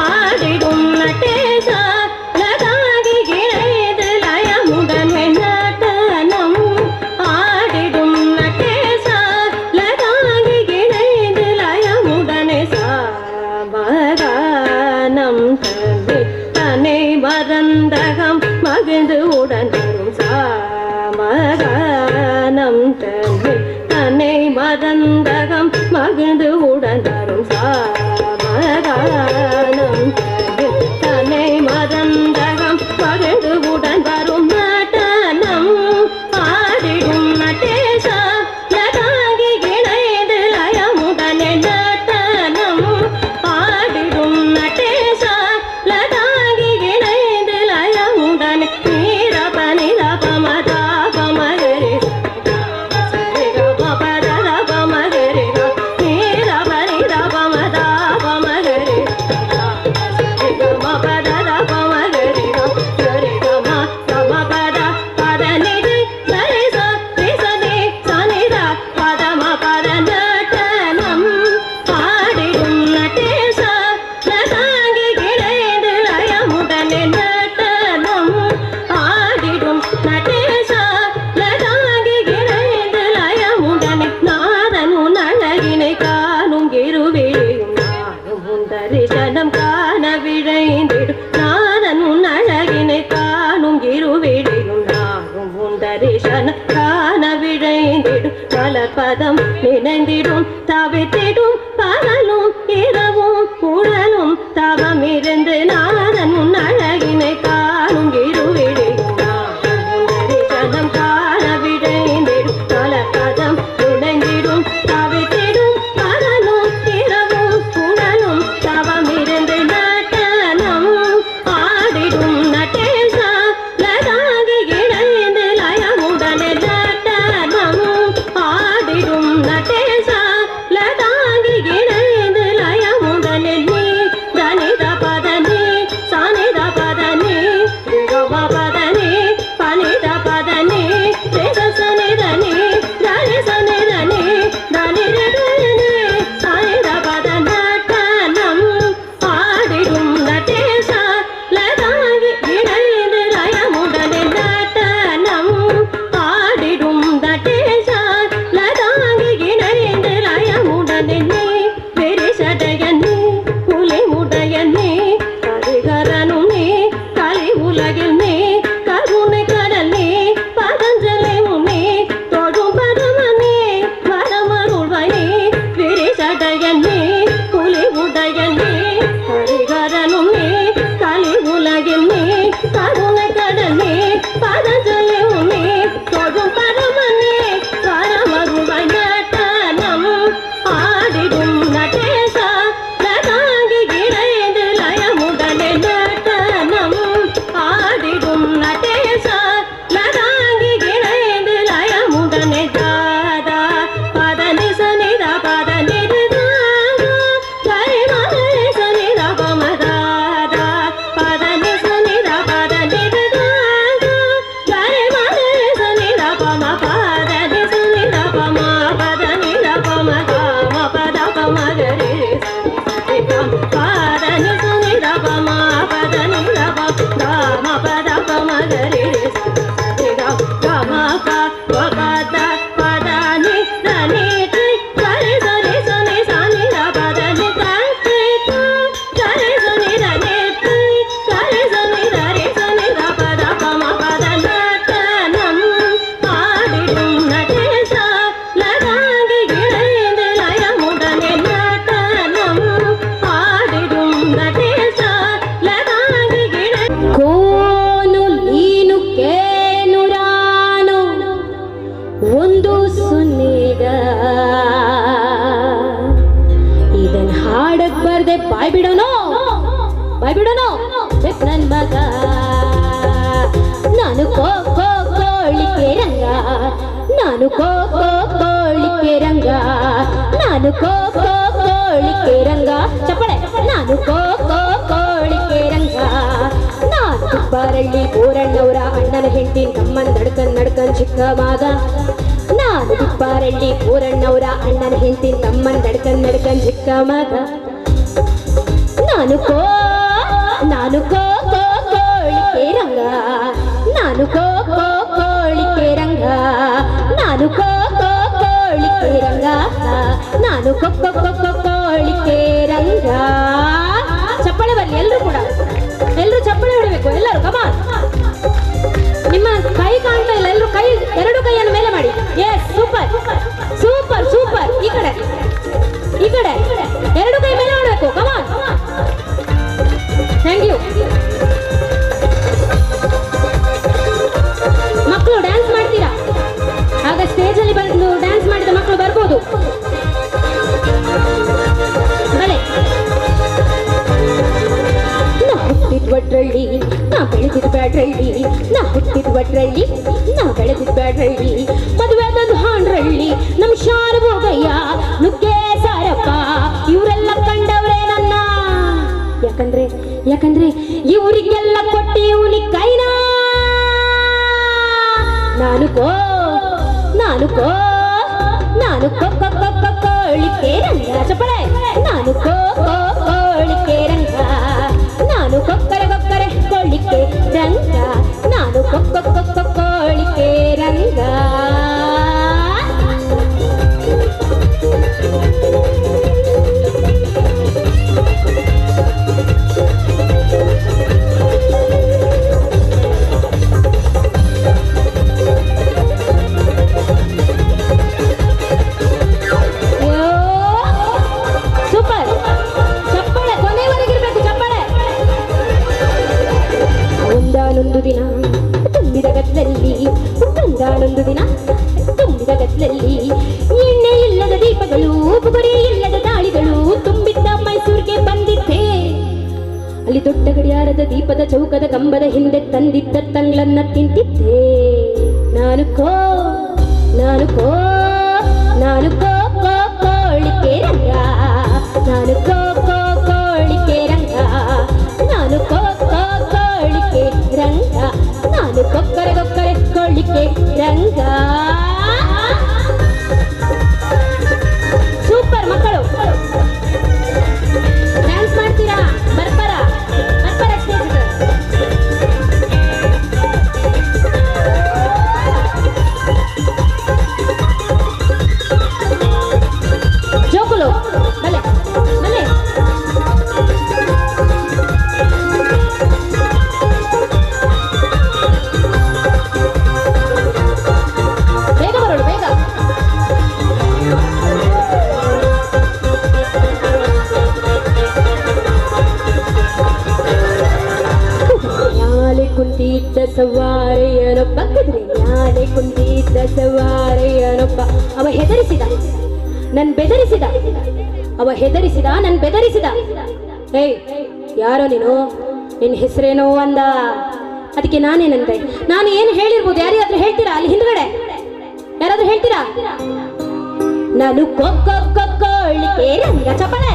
ஆடிடும் நடேசா லதாங்கி இணைந்து லயமுடனே நடனம் ஆடிடும் நடேசா லதாங்கி இணைந்து லயமுடனே சாமகானம் தன்னை தன்னை மறந்தகம் மகிழ்ந்து உடன் வரும் சாமகானம் தன்னை தன்னை மறந்தகம் மகிழ்ந்து உடன் வரும் சாமகானம் தன்னை தன்னை மறந்தகம் மகிழ்ந்து உடன் வரும் நடனம் ஆடிடும் நடேசா லதாங்கி இணைந்து லயமுடனே நடனம் ஆடிடும் நடேசா லதாங்கி இணைந்து லயமுடனே நீரப நிரப மதா பமகரி சரி க ப த த பமகரி நீரப நிரப மதா பமகரி சரி க ம ப த த பமகரி சரி க ம க ம ப த ப த நி ரி க ரி ச ரி ச நி ச நி த ப த ம ப த நடனம் ஆடிடும் நடேசா லதாங்கி இணைந்து லயமுடனே நடனம் ஆடிடும் நடேசா லதாங்கி இணைந்து லயமுடனே நாதன் உன் அழகினை காணும் இருவிழியும் நானும் உன் தரிசனம் காண விழைந்திடும் நாதன் உன் அழகினை காணும் இருவிழியும் நானும் உன் தரிசனம் காண விழைந்திடும் மலர்பதம் நினைந்திடும் தவித்திடும் பகலும் இரவும் உடலும் தவம் இருந்து நாதன் உன் அழகினை காணும் இருவிழியும் நானும் உன் தரிசனம் காண விழைந்திடும் மலர்பதம் நினைந்திடும் தவித்திடும் பகலும் இரவும் உடலும் தவம் இருந்து நடனம் ஆடிடும் நடேசா லதாங்கி இணைந்து லயமுடனே நடனம் ஆடிடும் நடேசா லதாங்கி இணைந்து லயமுடனே நீ தனித பதனி சானித பதனி ரிகம பதனி பனித பதனி ரிக சனிதனி தனி சனிதனி தனி ரிதனி சானித பத நடனம் ஆடிடும் நடேசா லதாங்கி இணைந்து லயமுடனே நடனம் ஆடிடும் நடேசா லதாங்கி இணைந்து லயமுடனே நீ பெரிசடையனே புலிமுடையனே கரிகரனும் நீ கலை உலகில் நீ கருணை கடல் நீ பதஞ்சலி முனி தொடும் பரமனே வரமருள்வனே விரிசடையனே புலிமுடையனே கரிகரனும் நீ கலை உலகில் நீ கருணை கடல் நீ பதஞ்சலி முனி தொடும் பரமனே வரமருள்வாய் நடனம் ஆடிடும் நடேசா லதாங்கி இணைந்து லயமுடனே நடனம் ஆடிடும் நடேசா லதாங்கி இணைந்து லயமுடனே தாதா பதனி சனித பதனி கரி மகரி சனித பமதாதா பதனி சனித பதனி கரி மகரி சனித பம பதனி சனித பம பதனி பம காம பத பமகரி சரி கம் பதனி சனித பம பதனி ப ಬಾಯ್ ಬಿಡೋನು ನನ್ ಮಗ. ನಾನು ಕೋ ಕೋ ಕೋಳಿಕೆ ರಂಗ, ನಾನು ಕೋ ಕೋ ಕೋಳಿಕೆ ರಂಗ, ನಾನು ಕೋ ಕೋ ಕೋಳಿಕೆ ರಂಗ. ಚಪ್ಪಳೆ. ನಾನು ಕೋ ಕೋ ಕೋಳಿಕೆ ರಂಗ. ನಾನು ತುಪ್ಪಾರಳ್ಳಿ ಬೋರಣ್ಣವರ ಅಣ್ಣನ ಹೆಂಡತಿ ತಮ್ಮನ್ ನಡ್ಕನ್ ನಡ್ಕನ್ ಚಿಕ್ಕ ಮಗ. ನಾನು ತುಪ್ಪಾರಳ್ಳಿ ಬೋರಣ್ಣವರ ಅಣ್ಣನ ಹೆಂಡತಿ ತಮ್ಮನ್ ನಡ್ಕನ್ ನಡ್ಕನ್ ಚಿಕ್ಕ ಮಗ. ನಾನು ಕೋ ನಾನು ಕೋ ಕೋ ಕೋಳಿಕೆ ರಂಗ, ನಾನು ಕೋ ಕೋ ಕೋಳಿಕೆ ರಂಗ, ನಾನು ಕೋ ಕೋ ಕೋಳಿಕೆ ರಂಗ, ನಾನು ಕೋ ಕೋ ಕೋ ಕೋಳಿಕೆ ರಂಗ. ಚಪ್ಪಾಳೆ ಬರಲಿ ಎಲ್ಲರೂ ಕೂಡ, ಎಲ್ಲರೂ ಚಪ್ಪಾಳೆ ಹೊಡಬೇಕು ಎಲ್ಲರೂ. ಕಮಾನ್, ನಿಮ್ಮ ಕೈ ಕಾಣ್ತಾ ಇಲ್ಲ, ಎಲ್ಲರೂ ಕೈ ಎರಡು ಕೈಯನ್ನು ಮೇಲೆ ಮಾಡಿ. Yes, super super super. ಈ ಕಡೆ ಈ ಕಡೆ ಎರಡು ಕೈ ಮೇಲೆ ಮಾಡಬೇಕು. Come on, thank you. ಮಕ್ಕಳು ಡ್ಯಾನ್ಸ್ ಮಾಡ್ತೀರಾ? ಆಗ ಸ್ಟೇಜ್ ಅಲ್ಲಿ ಬಂದು ಡ್ಯಾನ್ಸ್ ಮಾಡಿದ ಮಕ್ಕಳು ಬರ್ಬೋದು. ಬಲೆ. ನಾ ಹುಟ್ಟಿದ ಒಡ್ರಳ್ಳಿ, ನಾ ಬೆಳೆದಿದ್ ಬ್ಯಾಡ್ರಳ್ಳಿ, ನಾ ಹುಟ್ಟಿದ ಒಡ್ರಳ್ಳಿ, ನಾ ಬೆಳೆದಿದ್ ಬ್ಯಾಡ್ರಳ್ಳಿ, ಮದುವೆ ಹಾಂಡ್ರಳ್ಳಿ, ನಮ್ ಶಾರು ಭೋಗಯ್ಯ ನುಗ್ಗೆ ಸಾರಪ್ಪ ಇವರೆಲ್ಲ ಕಂಡವ್ರೆ ನನ್ನ. ಯಾಕಂದ್ರೆ ಯಾಕಂದ್ರೆ ಇವರಿಗೆಲ್ಲ ಕೊಟ್ಟಿ ಇವನಿ ಕೈನಾ. ನಾನು ಕೋ ನಾನು ಕೋ ನಾನು ಕೋ ಕೋ ಕೋ ಕೋಳಿಕೆ ರಂಗ. ಚಪ್ಪಳೆ. ನಾನು ಕೋ ಕೋ ಕೋಳಿಕೆ ರಂಗ, ನಾನು ಕೊಕ್ಕರೆ ಕೊಕ್ಕರೆ ಕೋಳಿಕೆ ರಂಗ, ನಾನು ಕೊಕ್ಕ ಕೊಕ್ಕ ಕೋಳಿಕೆ ರಂಗ. ಸೂಪರ್. ಚಪ್ಪಾಳೆ ಕೊನೆಯವರೆಗಿರ್ಬೇಕು ಚಪ್ಪಾಳೆ. ಒಂದಾನೊಂದು ದಿನ ತುಂಬಿದ ಗದ್ದಲಲ್ಲಿ, ಒಂದಾನೊಂದು ದಿನ ತುಂಬಿದ ಗದ್ದಲಲ್ಲಿ, ಎಣ್ಣೆ ಇಲ್ಲದ ದೀಪಗಳು, ಬುಗುರಿ ಇಲ್ಲದ ದಾಳಿಗಳು ತುಂಬಿದ್ದ ಮೈಸೂರಿಗೆ ಬಂದಿದ್ದೆ. ಅಲ್ಲಿ ದೊಡ್ಡ ಗಡಿಯಾರದ ದೀಪದ ಚೌಕದ ಕಂಬದ ಹಿಂದೆ ತಂದಿದ್ದ ತಂಗ್ಳನ್ನ ತಿಂತಿದ್ದೆ. ನಾನು ಕೋ ನಾನು ಕೋ ನಾನು ಕೋ ಕೋ ಕೋಳಿಕೆ ರಂಗ, ನಾನು ಕೋ ಕೋ ಕೋಳಿಕೆ ರಂಗ, ನಾನು ಕೋ ಕೋ ಕೋಳಿಕೆ ರಂಗ, ನಾನು ಕೊಕ್ಕರೆ ಕೊಕ್ಕರೆ ಕೋಳಿಕೆ ರಂಗ. ಸೂಪರ್ ಮಕ್ಕಳು, ಡ್ಯಾನ್ಸ್ ಮಾಡ್ತೀರಾ? ಬರ್ತಾರ ಬರ್ತಾರ ಸ್ಟೇಜ್. ಜೋಕುಲು ಬಲೆ ಬಲೆ. ಬೇಗ ಬರೋಣ ಬೇಗ. ಮ್ಯಾಲೆ ಕುಂತಿದ್ದ ಸವಾರೆಯನೊಬ್ಬ, ಕುದುರೆ ಮ್ಯಾಲೆ ಕುಂತಿದ್ದ ಸವಾರೆಯನೊಬ್ಬ, ಅವ ಹೆದರಿಸಿದ ನನ್ ಬೆದರಿಸಿದ, ಅವ ಹೆದರಿಸಿದ ನನ್ ಬೆದರಿಸಿದ. ಏಯ್ ಯಾರೋ ನೀನು, ನಿನ್ನ ಹೆಸರೇನೋ ಅಂದ. ಅದಕ್ಕೆ ನಾನೇನಂದೆ, ನಾನು ಏನು ಹೇಳಿರ್ಬೋದು? ಯಾರಿಗಾದ್ರೂ ಹೇಳ್ತೀರಾ? ಅಲ್ಲಿ ಹಿಂದ್ಗಡೆ ಯಾರಾದ್ರೂ ಹೇಳ್ತೀರಾ? ನಾನು ಕೋ ಕೋ ಕೋ ಕೋಳಿಕೆ ರಂಗ. ಚಪ್ಪಳೆ.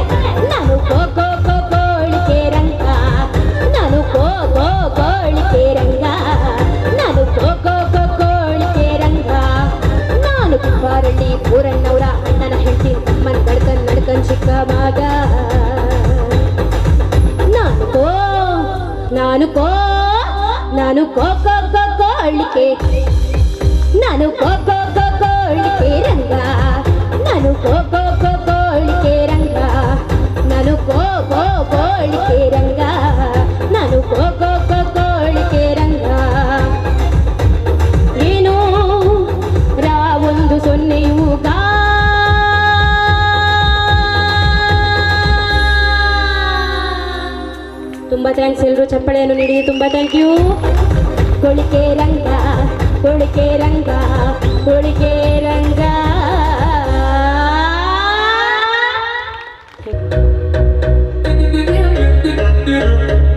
ನಾನು ಕೋ ಕೋ ಕೋ ಕೋಳಿಕೆ ರಂಗ, ನಾನು ಕೋ ಕೋ ಕೋಳಿಕೆ ರಂಗ, ನಾನು ಕೋ ಕೋ ಕೋ ಕೋಳಿಕೆ ರಂಗ, ನಾನು ಕುಪ್ಪಾರಳ್ಳಿ ಊರಣ್ಣವರ ಅಣ್ಣನ ಹೆಂಡತಿ ತಮ್ಮನ್ ನಡ್ಕನ್ ನಡ್ಕನ್ ಚಿಕ್ಕ ಮಗ. ನಾನು ಕೋ ನಾನು ಕೋ ನಾನು ಕೋ ಕೋ ಕೋ ಕೋಳಿಕೆ, ನಾನು ಕೋ ಕೋ ಕೋ ಕೋಳಿಕೆ ರಂಗ, ನಾನು ಕೋ ಕೋ ಕೋ ಕೋಳಿಕೆ ರಂಗ, ನಾನು ಕೋ ಕೋ ಕೋಳಿಕೆ ರಂಗ, ನಾನು ಕೋ ಕೋ ಕೋ ಕೋಳಿಕೆ ರಂಗ. ಏನು ರಾ ಒಂದು ಸೊನ್ನೆಯು ಗಾ, ತುಂಬಾ thanks ಎಲ್ಲರೂ ಚಪ್ಪಳೆಯನ್ನು ನೀಡಿ, ತುಂಬಾ thank you. ಕೋಳಿಕೆ Ranga ಕೋಳಿಕೆ Ranga ಕೋಳಿಕೆ Ranga. Thank you.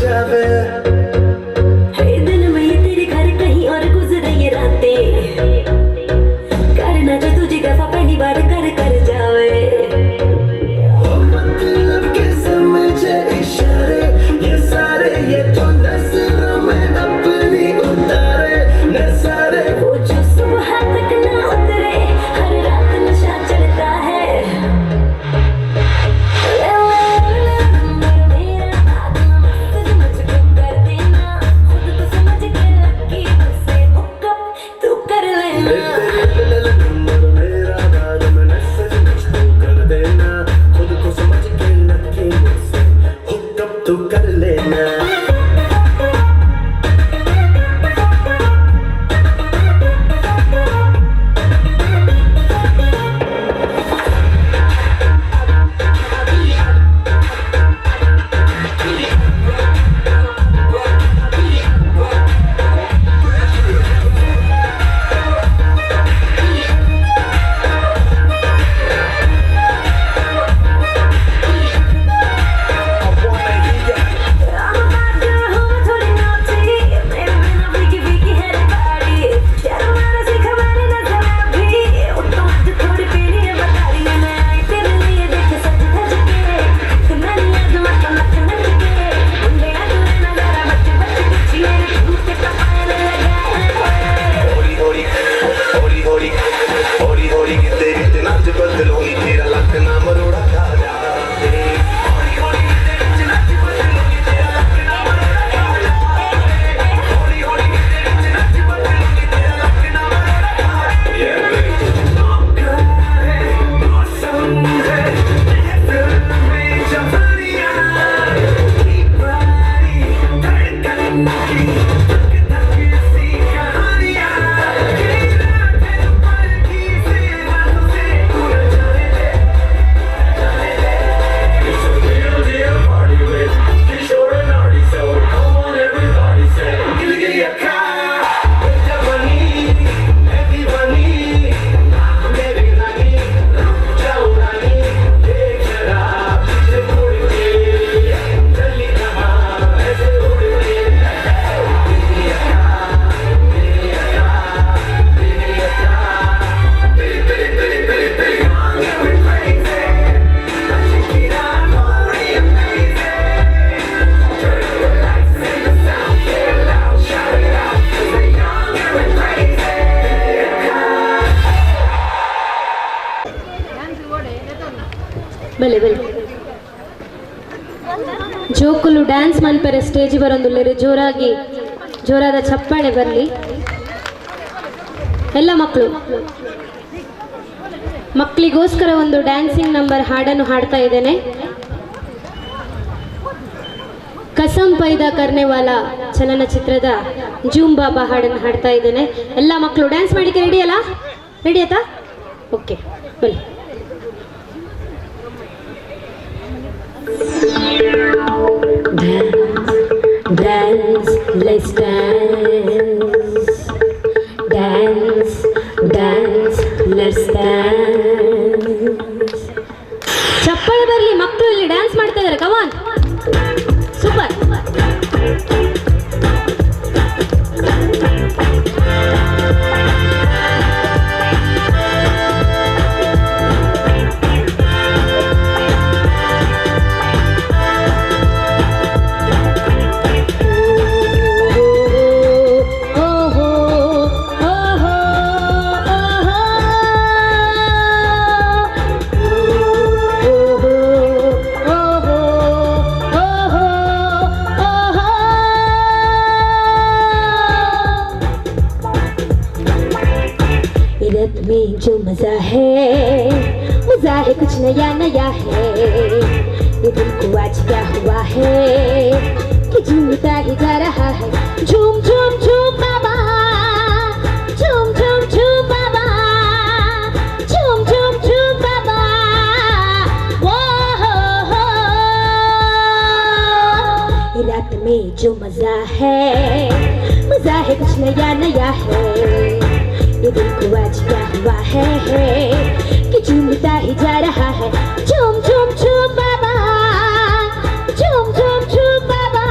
जावे। दिन में ये तेरे घर कहीं और गुजरे ये रातें, करना जो तुझे दफा पहली बार कर कर जावे। ओ मतलब के समझे इशारे ये सारे, ये तो नजरों में अपनी उतारे नजारे। वो जो सुबह तक ना उतरे, हर रात नशा चढ़ता है। मेरा मैसेज मुझको कर देना, खुद को समझ के लकी मुझसे हुकअप तू कर लेना। तेरे नंबर मेरा बाद में मैसेज मुझको कर देना, खुद को समझ के लकी मुझसे हुकअप तू कर लेना। I'm a bad girl हूँ मैं थोड़ी naughty, मेरे बिना फीकी फीकी है रे party। प्यार मारा सीखा मैंने ना जरा भी, वो तो आज थोड़ी पीनी है बता रही है। मैं आई तेरे लिए देख सज धज के, तो मैंने आज मत नच नच के, मुंडे आज लेना जरा बच बच के, मेरे झूठे का पायल लगाए। होली होली होली होली होली होली गिद्दे विच नच बदलोनी तेरा लक ना मरोड़ा खा जावे। होली होली गिद्दे विच नच बदलोनी तेरा लक ना मरोड़ा खा जावे। होली होली गिद्दे विच नच बदलोनी तेरा लक ना मरोड़ा खा जावे। मौका है मौसम है महफिल में जवानियां की बारी धड़कन की धक धक सी कहानियां। ये रात है पल की से हाथों से तू न जाने दे, जाने दे। It's a real deal party with Kishore and Artie, so come on everybody say Gilli gilli अक्खा जवानी है दीवानी, मेरी रानी रुक जाओ रानी, देख जरा पीछे मुड़ के, चली कहाँ ऐसे उड़ के। गिली अक्खा गिली अक्खा गिली अक्खा तेरी तेरी तेरी तेरी तेरी young and crazy, Shakira थोड़ी amazing। Turn up the lights and the sound, get loud, shout it out, 'cause we're young and we're crazy. ಬಲೆ ಬಲೆ ಜೋಕುಲು ಡ್ಯಾನ್ಸ್ ಮನ್ಪೆರೆ ಸ್ಟೇಜ್ ಬರೊಂದುಲ್ಲೆರ್, ಜೋರಾಗಿ ಜೋರಾದ ಚಪ್ಪಾಳೆ ಬರಲಿ. ಎಲ್ಲ ಮಕ್ಕಳು ಮಕ್ಕಳಿಗೋಸ್ಕರ ಒಂದು ಡ್ಯಾನ್ಸಿಂಗ್ ನಂಬರ್ ಹಾಡನ್ನು ಹಾಡ್ತಾ ಇದ್ದೇನೆ. ಕಸಂ ಪೈದಾ ಕರ್ನೆವಾಲ ಚಲನಚಿತ್ರದ ಜೂಮ್ ಬಾಬಾ ಹಾಡನ್ನು ಹಾಡ್ತಾ ಇದ್ದೇನೆ. ಎಲ್ಲ ಮಕ್ಕಳು ಡ್ಯಾನ್ಸ್ ಮಾಡಲಿಕ್ಕೆ ರೆಡಿ ಅಲ್ಲ? ರೆಡಿ ಆಯ್ತಾ? ಓಕೆ ಬನ್ನಿ. Dance, dance, let's dance. Dance, dance, let's dance. ಚಪ್ಪಾಳೆ ಬರಲಿ, ಮಕ್ಕಳು ಇಲ್ಲಿ ಡ್ಯಾನ್ಸ್ ಮಾಡ್ತಾ ಇದ್ದಾರೆ. ಕಮಾನ್, ಸೂಪರ್. ಓಹೋ ಓಹೋ ಓಹೋ ಓಹೋ ಓಹೋ ಓಹೋ. इरत में जो मजा है, मजा है कुछ नया नया है। ये दिल को आज क्या हुआ है कि झूमता ही जा रहा है। झूम झूम झूम बाबा, झूम झूम झूम बाबा, झूम झूम झूम बाबा। वो हो हो। रात में जो मजा है, मजा है कुछ नया नया है। ये दिल को आज क्या हुआ है कि झूमता ही जा रहा है। झूम झूम झूम बाबा, झूम झूम झूम बाबा,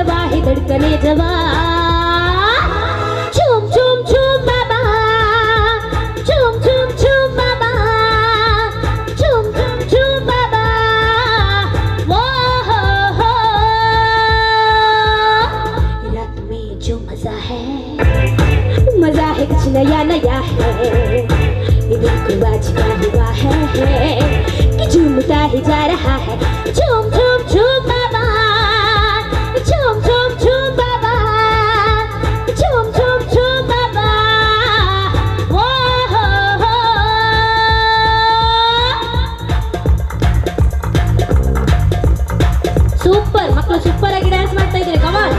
जवा है धड़कने जवा। झूम झूम झूम बाबा, झूम झूम झूम बाबा, झूम झूम झूम बाबा, वो हो हो। रात में जो मजा है, मजा है कुछ नया नया है, ये दिल को आज क्या हुआ है कि झूमता ही जा रहा है। झूम झूम झूम बाबा, झूम झूम झूम बाबा, झूम झूम झूम बाबा, वो हो हो। ಸೂಪರ್ ಮಕ್ಕಳು, ಸೂಪರ್ ಆಗಿ ಡ್ಯಾನ್ಸ್ ಮಾಡ್ತಾ ಇದ್ದೀರಿ. ಕಮಾನ್.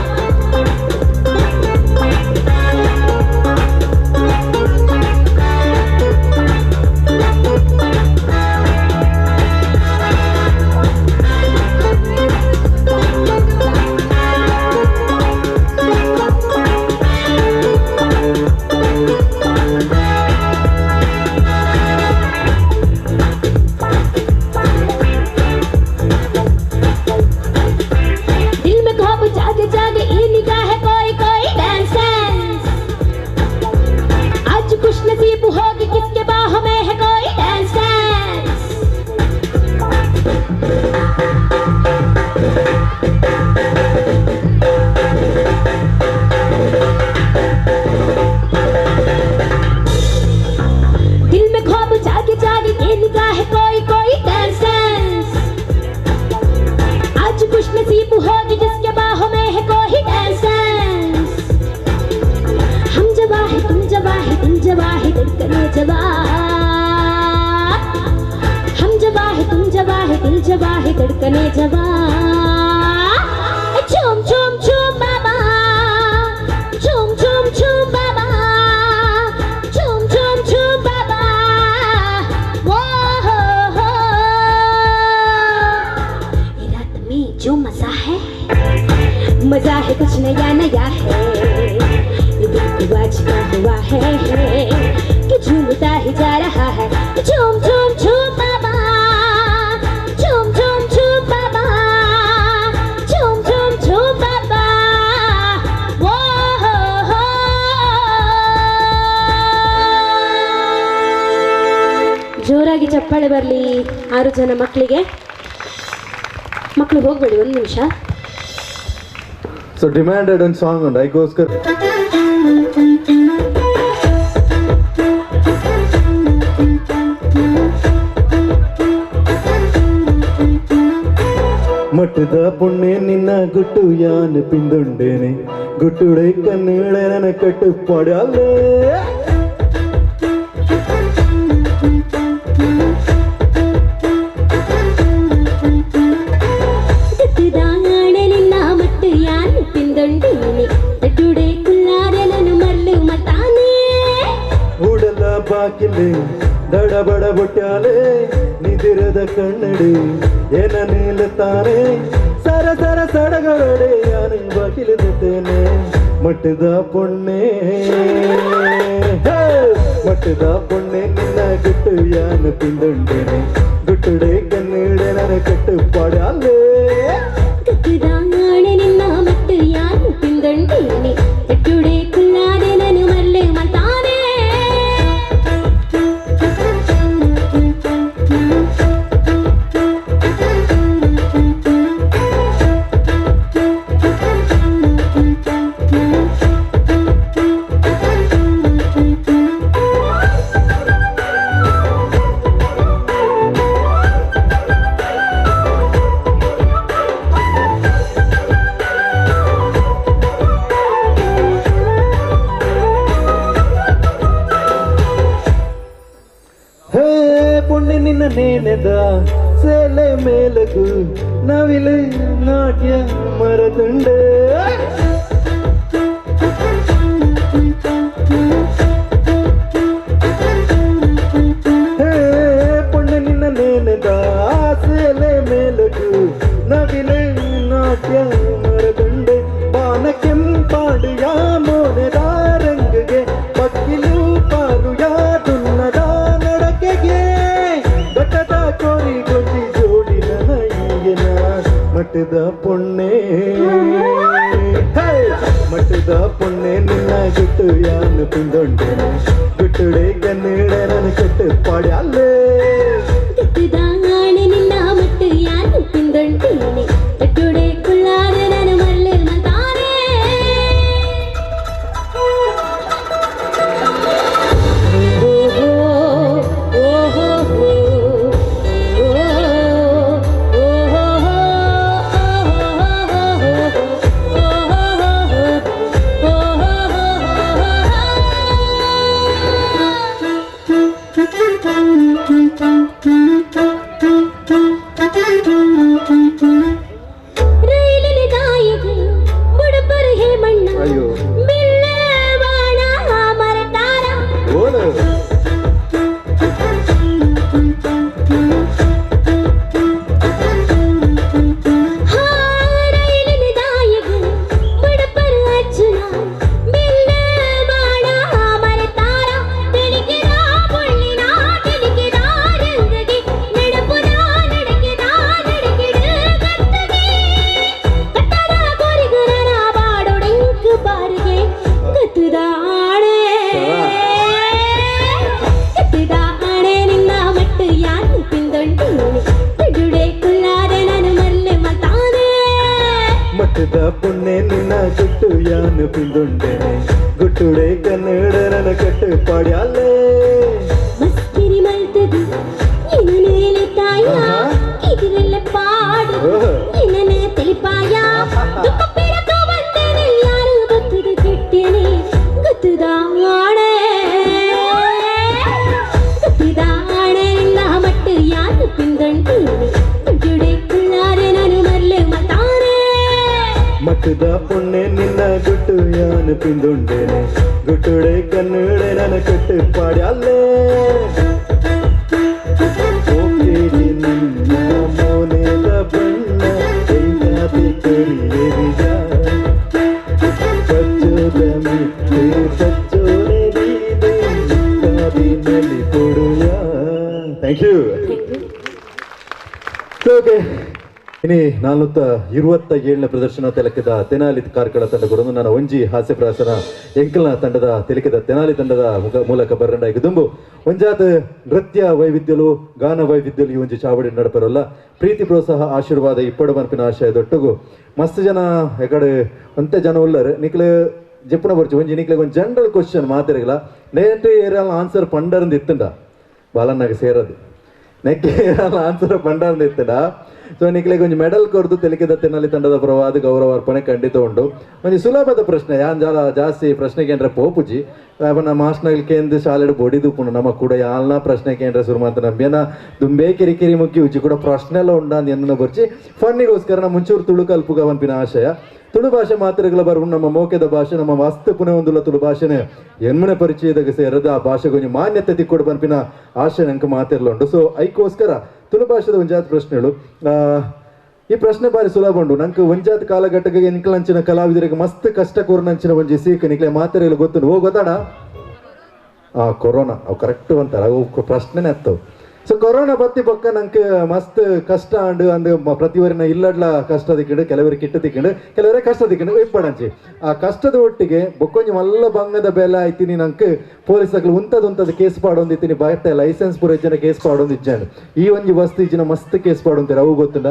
दिल में ख्वाब जागे जागे ये निगाह है कोई कोई डांस डांस। आज खुश नसीब होगी किसके बाहों में है कोई डांस डांस। दिल में ख्वाब जागे जागे ये निगाह है कोई कोई डांस डांस। आज खुश नसीब होगी जिसके बाहों में है कोई डांस डांस। हम जवा है तुम जवा है दिल जवा है धड़कने जवा। हम जवा है तुम जवा है दिल जवा है धड़कने जवा। झूम झूम झूम बाबा, झूम झूम झूम बाबा, झूम झूम झूम बाबा, वो हो हो। ये रात में जो मजा है, मजा है कुछ नया नया है, ये दिल को आज क्या हुआ है कि झूमता ही जा रहा है। झूम झूम झूम बाबा, झूम झूम झूम बाबा, झूम झूम झूम बाबा, वो हो हो। ಜೋರಾಗಿ ಚಪ್ಪಾಳೆ ಬರಲಿ 6 ಜನ ಮಕ್ಕಳಿಗೆ. ಮಕ್ಕಳು ಹೋಗ್ಬೇಡಿ ಒಂದು ನಿಮಿಷ. ಸೊ ಡಿಮ್ಯಾಂಡೆಡ್ ಒಂದು ಸಾಂಗ್ ಉಂಟು ಅದಕ್ಕೋಸ್ಕರ. ಮಠದ ಪುಣ್ಯ ನಿನ್ನ ಗುಟ್ಟು ಯಾನು ಪಿಂದುಂಡೇನೆ, ಗುಟ್ಟುಡೆ ಕಣ್ಣುಳೆ ನನ್ನ ಕಟ್ಟು ಪಡಲೆ. ದಾಣೆ ನಿನ್ನ ಮಟ್ಟು ಯಾನು ಪಿಂದೊಂಡೇನೆ, ತಟ್ಟುಡೆ ಕುಲ್ಲಾರೆ ನಾನು ಮರ್ಲು ಮತಾನೆ. ಉಡಲ ಬಾಕಿಲೆ ದಡಬಡ ಬೊಟ್ಟಾಲೆ, ನಿದಿರದ ಕನ್ನಡಿ ಏನ ನಿಲ್ಲುತ್ತಾನೆ, ಸರ ಸರ ಸಡಗರಡೆ ಯಾನು ಬಾಕಿಲಿದ್ದೇನೆ. ಮಠದ ಪೊಣ್ಣೆ, ಮಠದ ಪೊಣ್ಣೆ ನಿನ್ನ ಗುಟ್ಟು ಯಾನು ಪಿಂದುಂಡೇನೆ, ಗುಟ್ಟುಡೆ ಕನ್ನಡೆ ನನ್ನ ಕಟ್ಟು ಪಾಡಾಲೆ. ದಾಣೆ ನಿನ್ನ ಮಟ್ಟು ಯಾನು ಪಿಂದೊಂಡೇನೆ, ತಟ್ಟುಡೆ ಕುಲ್ಲಾರೆ ನಾನು ಮರ್ಲು ಮತಾನೆ. ಪೊಣ್ಣೆ ನಿನ್ನ ನೇನೆದ ಸೇಲೆ ಮೇಲಗು ನವಿಲು ನಾಟ್ಯ ಮರದುಂಡೆ. ಹೇ ಪೊಣ್ಣೆ ನಿನ್ನ ನೇನೆದ ಸೇಲೆ ಮೇಲಗು ನವಿಲು ನಾಟ್ಯ ಮರದುಂಡೆ. ಬಾನ ಕೆಂಪಾಡಿಯ ಮೋನೆದ ರಂಗಗೆ ಪಕ್ಕಿಲು ಪಾರುಯ ದುನ್ನದ ನಡಕೆಗೆ. ಬೆಟ್ಟದ ಕೋರಿ ಗೊಜ್ಜಿ ಜೋಡಿ ನನಗಿನ ಮಠದ ಪೊಣ್ಣೆ, ಮಟ್ಟದ ಪೊಣ್ಣೆ ನಿನ್ನ ಗುಟ್ಟು ಯಾನು ಪಿಂದೊಂಡೇನೆ ಗುಟ್ಟುಡೆ ಕನ್ನಡ ನನ್ನ ಕಟ್ಟು ಪಾಡ್ಯಾಲೇ ಗುಟ್ಟುದಾಣೆ ನಿನ್ನ ಮಟ್ಟು ಯಾನು ಪಿಂದೊಂಡೇನೆ ತಟ್ಟುಡೆ ಕುಲ್ಲಾದ ನಾನು ಮರಳು ಮಲ್ತಾನೆ. ಓಹೋ ಓಹೋ ರೈಲಿನ ದಾಯಿಗೆ ಬುಡಪರ ಹೇಮಣ್ಣ ಅಯ್ಯೋ. ಬಿಲ್ಲವಾಣ ಮರತಾರ. ಓಲು ಹಾ ರೈಲಿನ ದಾಯಿಗೆ ಬುಡಪರ ಅರ್ಜುನ ಬಿಲ್ಲವಾಣ ಮರತಾರ. ತೆಲಿಗೆದ ಪೊಳ್ಳಿನ ತೆಲಿಗೆದ ರಂಗಗೆ ನಡಪುದ ನಡಕೆದ ನಡಕೆಡು ಗತ್ತಗೆ ಕಟ್ಟದ ಕೋರಿಗುರನ ಬಾಡೊಡೆಂಕು ಬಾರಿಗೆ ಗತ್ತುದಾಣೆ ಗತ್ತುದಾಣೆ ನಿನ್ನ ಮಟ್ಟು ಯಾನು ಪಿಂದೊಂಡೇನೆ ತಡುಡೆ ಕುಲ್ಲಾದೆ ನಾನು ಮಲ್ಲೆ ಮಲ್ತಾನೆ. ಮಟ್ಟದ ಪೊಣ್ಣೆ ನಿನ್ನ ಗುಟ್ಟು ಯಾನು ಪಿಂದೊಂಡೇನೆ ಗುಟ್ಟುಡೆ ಕನ್ನಡ ನನ್ನ ಕಟ್ಟು ಪಾಡ್ಯಾಲೇ. ಮಸ್ಕಿರಿ ಮಲ್ತದು ನಿನ್ನ ತಾಯ ಇದಿರೆಲ್ಲ ಪಾಡು ಓಹೋ. ನಿನ್ನ ತಿಳಿಪಾಯ ದುಃಖ ಪಿರಕು ಬಂದೇನೆ ಯಾರು ಗೊತ್ತದು ಕೆಟ್ಟೇನೆ ಗೊತ್ತುದಾಣೆ ಗೊತ್ತುದಾಣೆ ನಿನ್ನ ಮಟ್ಟು ಯಾರು ಪಿಂದೊಂಡೇನೆ ಗುಡ್ಡೆ ಕುಲ್ಲಾರೆ ನಾನು ಮರ್ಲೆ ಮತಾನೆ. ಮಟ್ಟದ ಪೊಣ್ಣೆ ನಿನ್ನ ಗುಟ್ಟು ಯಾನು ಪಿಂದೊಂಡೇನೆ ಗುಟ್ಟುಡೆ ಕನ್ನಡ ನನ್ನ ಕಟ್ಟು ಪಾಡ್ಯಾಲೇ. ಓಕೆಲಿ ನಿನ್ನ ಮೋನೆದ ಬಣ್ಣ ಹೆಂಗಾತಿ ಕರಿಯರಿಗ ಬಚ್ಚೋದ ಮಿತ್ತೆ ಬಚ್ಚೋರೆ ನೀನೆ ಮುಕ್ಕಾದಿನಲ್ಲಿ ಕೊಡುಯ. Thank you. Okay, ಇನಿ 427ನೇ ಪ್ರದರ್ಶನ ತೆಲಕದ ತೆನಾಲಿ ಕಾರ್ಕಳ ತಂಡ ಕೊಡೋದು. ನಾನು ಒಂಜಿ ಹಾಸ್ಯ ಪ್ರಾಸನ ಎಂಕಲ್ನ ತಂಡದ ತೆಲಕದ ತೆನಾಲಿ ತಂಡದ ಮೂಲಕ ಬರಂಡ ದುಂಬು ಒಂಜಾತ ನೃತ್ಯ ವೈವಿಧ್ಯಲು ಗಾನ ವೈವಿಧ್ಯಲು ಈ ಒಂಜಿ ಚಾವಡಿ ನಡಪರಲ್ಲ. ಪ್ರೀತಿ ಪ್ರೋತ್ಸಾಹ ಆಶೀರ್ವಾದ ಇಪ್ಪಡು ಮನ್ಪಿನ ಆಶಯದೊಟ್ಟುಗು ಮಸ್ತ್ ಜನ ಎಕಡೆ ಒಂತೆ ಜನ ಉಲ್ಲರು ನಿಕ್ಲೆ ಜೆಪ್ಪುನ ಬರ್ಚು ಒಂಜಿ ನಿಕ್ಲೆ ಒಂಜಿ ಜನರಲ್ ಕ್ವಶನ್ ಮಾತಿರಗಿಲ್ಲ ನೇಟ್ ಏರಿಯಲ್ ಆನ್ಸರ್ ಪಂಡರಂದು ಇತ್ತಂಡ ಬಾಲನ್ನಾಗ ಸೇರದು ನೆಕ್ಕೆ ಆನ್ಸರ್ ಪಂಡರಂದು ಇತ್ತಂಡ. ಸೊ ನಿಕ್ಲೆ ಒಂಜಿ ಮೆಡಲ್ ಕೊರ್ದು ತೆಲಿಕೆದ ತೆನಾಲಿ ತಂಡದ ಪರವಾದ ಗೌರವ ಅರ್ಪಣೆ ಖಂಡಿತ ಉಂಡು. ಒಂಜಿ ಸುಲಭದ ಪ್ರಶ್ನೆ ಯಾನ್ ಜಾಲ ಜಾಸ್ತಿ ಪ್ರಶ್ನೆ ಕೇಂದ್ರ ಪೋಪುಜಿ ನಮ್ಮ ಮಾಸ್ಟ್ನಲ್ಲಿ ಕೇಂದ್ರ ಶಾಲೆಡ್ ಬೊಡಿದು ಪುಣ ನಮ್ಮ ಕೂಡ ಯಾಲ್ನ ಪ್ರಶ್ನೆ ಕೇಂದ್ರ ಸುರುಮಂತ ನಂಬಿಯನ ದುಂಬೆ ಕಿರಿ ಕಿರಿ ಮುಕ್ಕಿ ಉಜ್ಜಿ ಕೂಡ ಪ್ರಶ್ನೆ ಎಲ್ಲ ಉಂಡ ಅಂದ್ ಎನ್ನ ಬರ್ಚಿ ಫನ್ನಿಗೋಸ್ಕರ ನಮ್ಮ ಮುಂಚೂರು ತುಳು ಕಲ್ಪುಗ ಪನ್ಪಿನ ಆಶಯ. ತುಳು ಭಾಷೆ ಮಾತ್ರೆಗಳ ಬರುವ ನಮ್ಮ ಮೌಖಿಕ ಭಾಷೆ ನಮ್ಮ ವಾಸ್ತು ಪುಣೆ ಒಂದುಲ್ಲ ತುಳು ಭಾಷೆನೆ ಎನ್ಮನೆ ಪರಿಚಯದಾಗ ಸೇರದ ಆ ಭಾಷೆಗೆ ಒಂಜಿ ಮಾನ್ಯತೆ ತಿಕ್ಕೊಡು ಪನ್ಪಿನ ಆಶಯ ನಂಗೆ ಮಾತಿರ್ಲುಂಡು. ಸೊ ಐಕೋಸ್ಕರ ತುಳು ಭಾಷೆದ ಒಂಜಾತ ಪ್ರಶ್ನೆಗಳು. ಈ ಪ್ರಶ್ನೆ ಬಾರಿ ಸುಲಭ ಉಂಡು. ನಂಗೆ ಒಂಜಾತ ಕಾಲಘಟ್ಟಕ್ಕೆ ಎಂಕಲಂಚಿನ ಕಲಾವಿದರಿಗೆ ಮಸ್ತ್ ಕಷ್ಟ ಕೋರ್ನಂಚಿನ ಒಂಜಿ ಸೀಕ್ ನಿಕ್ಲೆ ಮಾತೆರೆಲ್ಲ ಗೊತ್ತುಂಡು. ಓ ಗೊತ್ತಾಡ ಆ ಕೊರೋನಾ ಅವು ಕರೆಕ್ಟ್ ಅಂತಾರೆ ಅವು ಪ್ರಶ್ನೆನೇ ಅತ್ತವು. ಸೊ ಕೊರೋನಾ ಬತ್ತಿ ಬೊಕ್ಕ ನಂಗೆ ಮಸ್ತ್ ಕಷ್ಟ ಅಂಡು ಅಂದ್ ಪ್ರತಿವರಿನ ಇಲ್ಲಡ್ಲ ಕಷ್ಟ ದಿಕ್ಕಿಂಡು ಕೆಲವರಿಗೆ ಕಿಟ್ಟು ತಿಕ್ಕಿಂಡು ಕೆಲವರೇ ಕಷ್ಟ ದಿಕ್ಕಿಂಡು ಇಪ್ಪಡಂಚಿ ಆ ಕಷ್ಟದ ಒಟ್ಟಿಗೆ ಬೊಕ್ಕೊಂಜಿ ಮಲ್ಲ ಬಂಗದ ಬೆಲೆ ಆಯ್ತೀನಿ ನಂಗೆ ಪೊಲೀಸ್ ಉಂತದ ಉಂತದ ಕೇಸ್ ಪಾಡೊಂದಿತ್ತೀನಿ ಬಾಯ್ತ ಲೈಸೆನ್ಸ್ ಪೂರ ಜನ ಕೇಸ್ ಪಾಡೊಂದಿಜ್ಜಾನು ಈ ಒಂಜಿ ವಸ್ತು ಇಜ್ಜಿನ ಮಸ್ತ್ ಕೇಸ್ ಪಾಡೊಂತೀರ ಅವು ಗೊತ್ತುಂಡ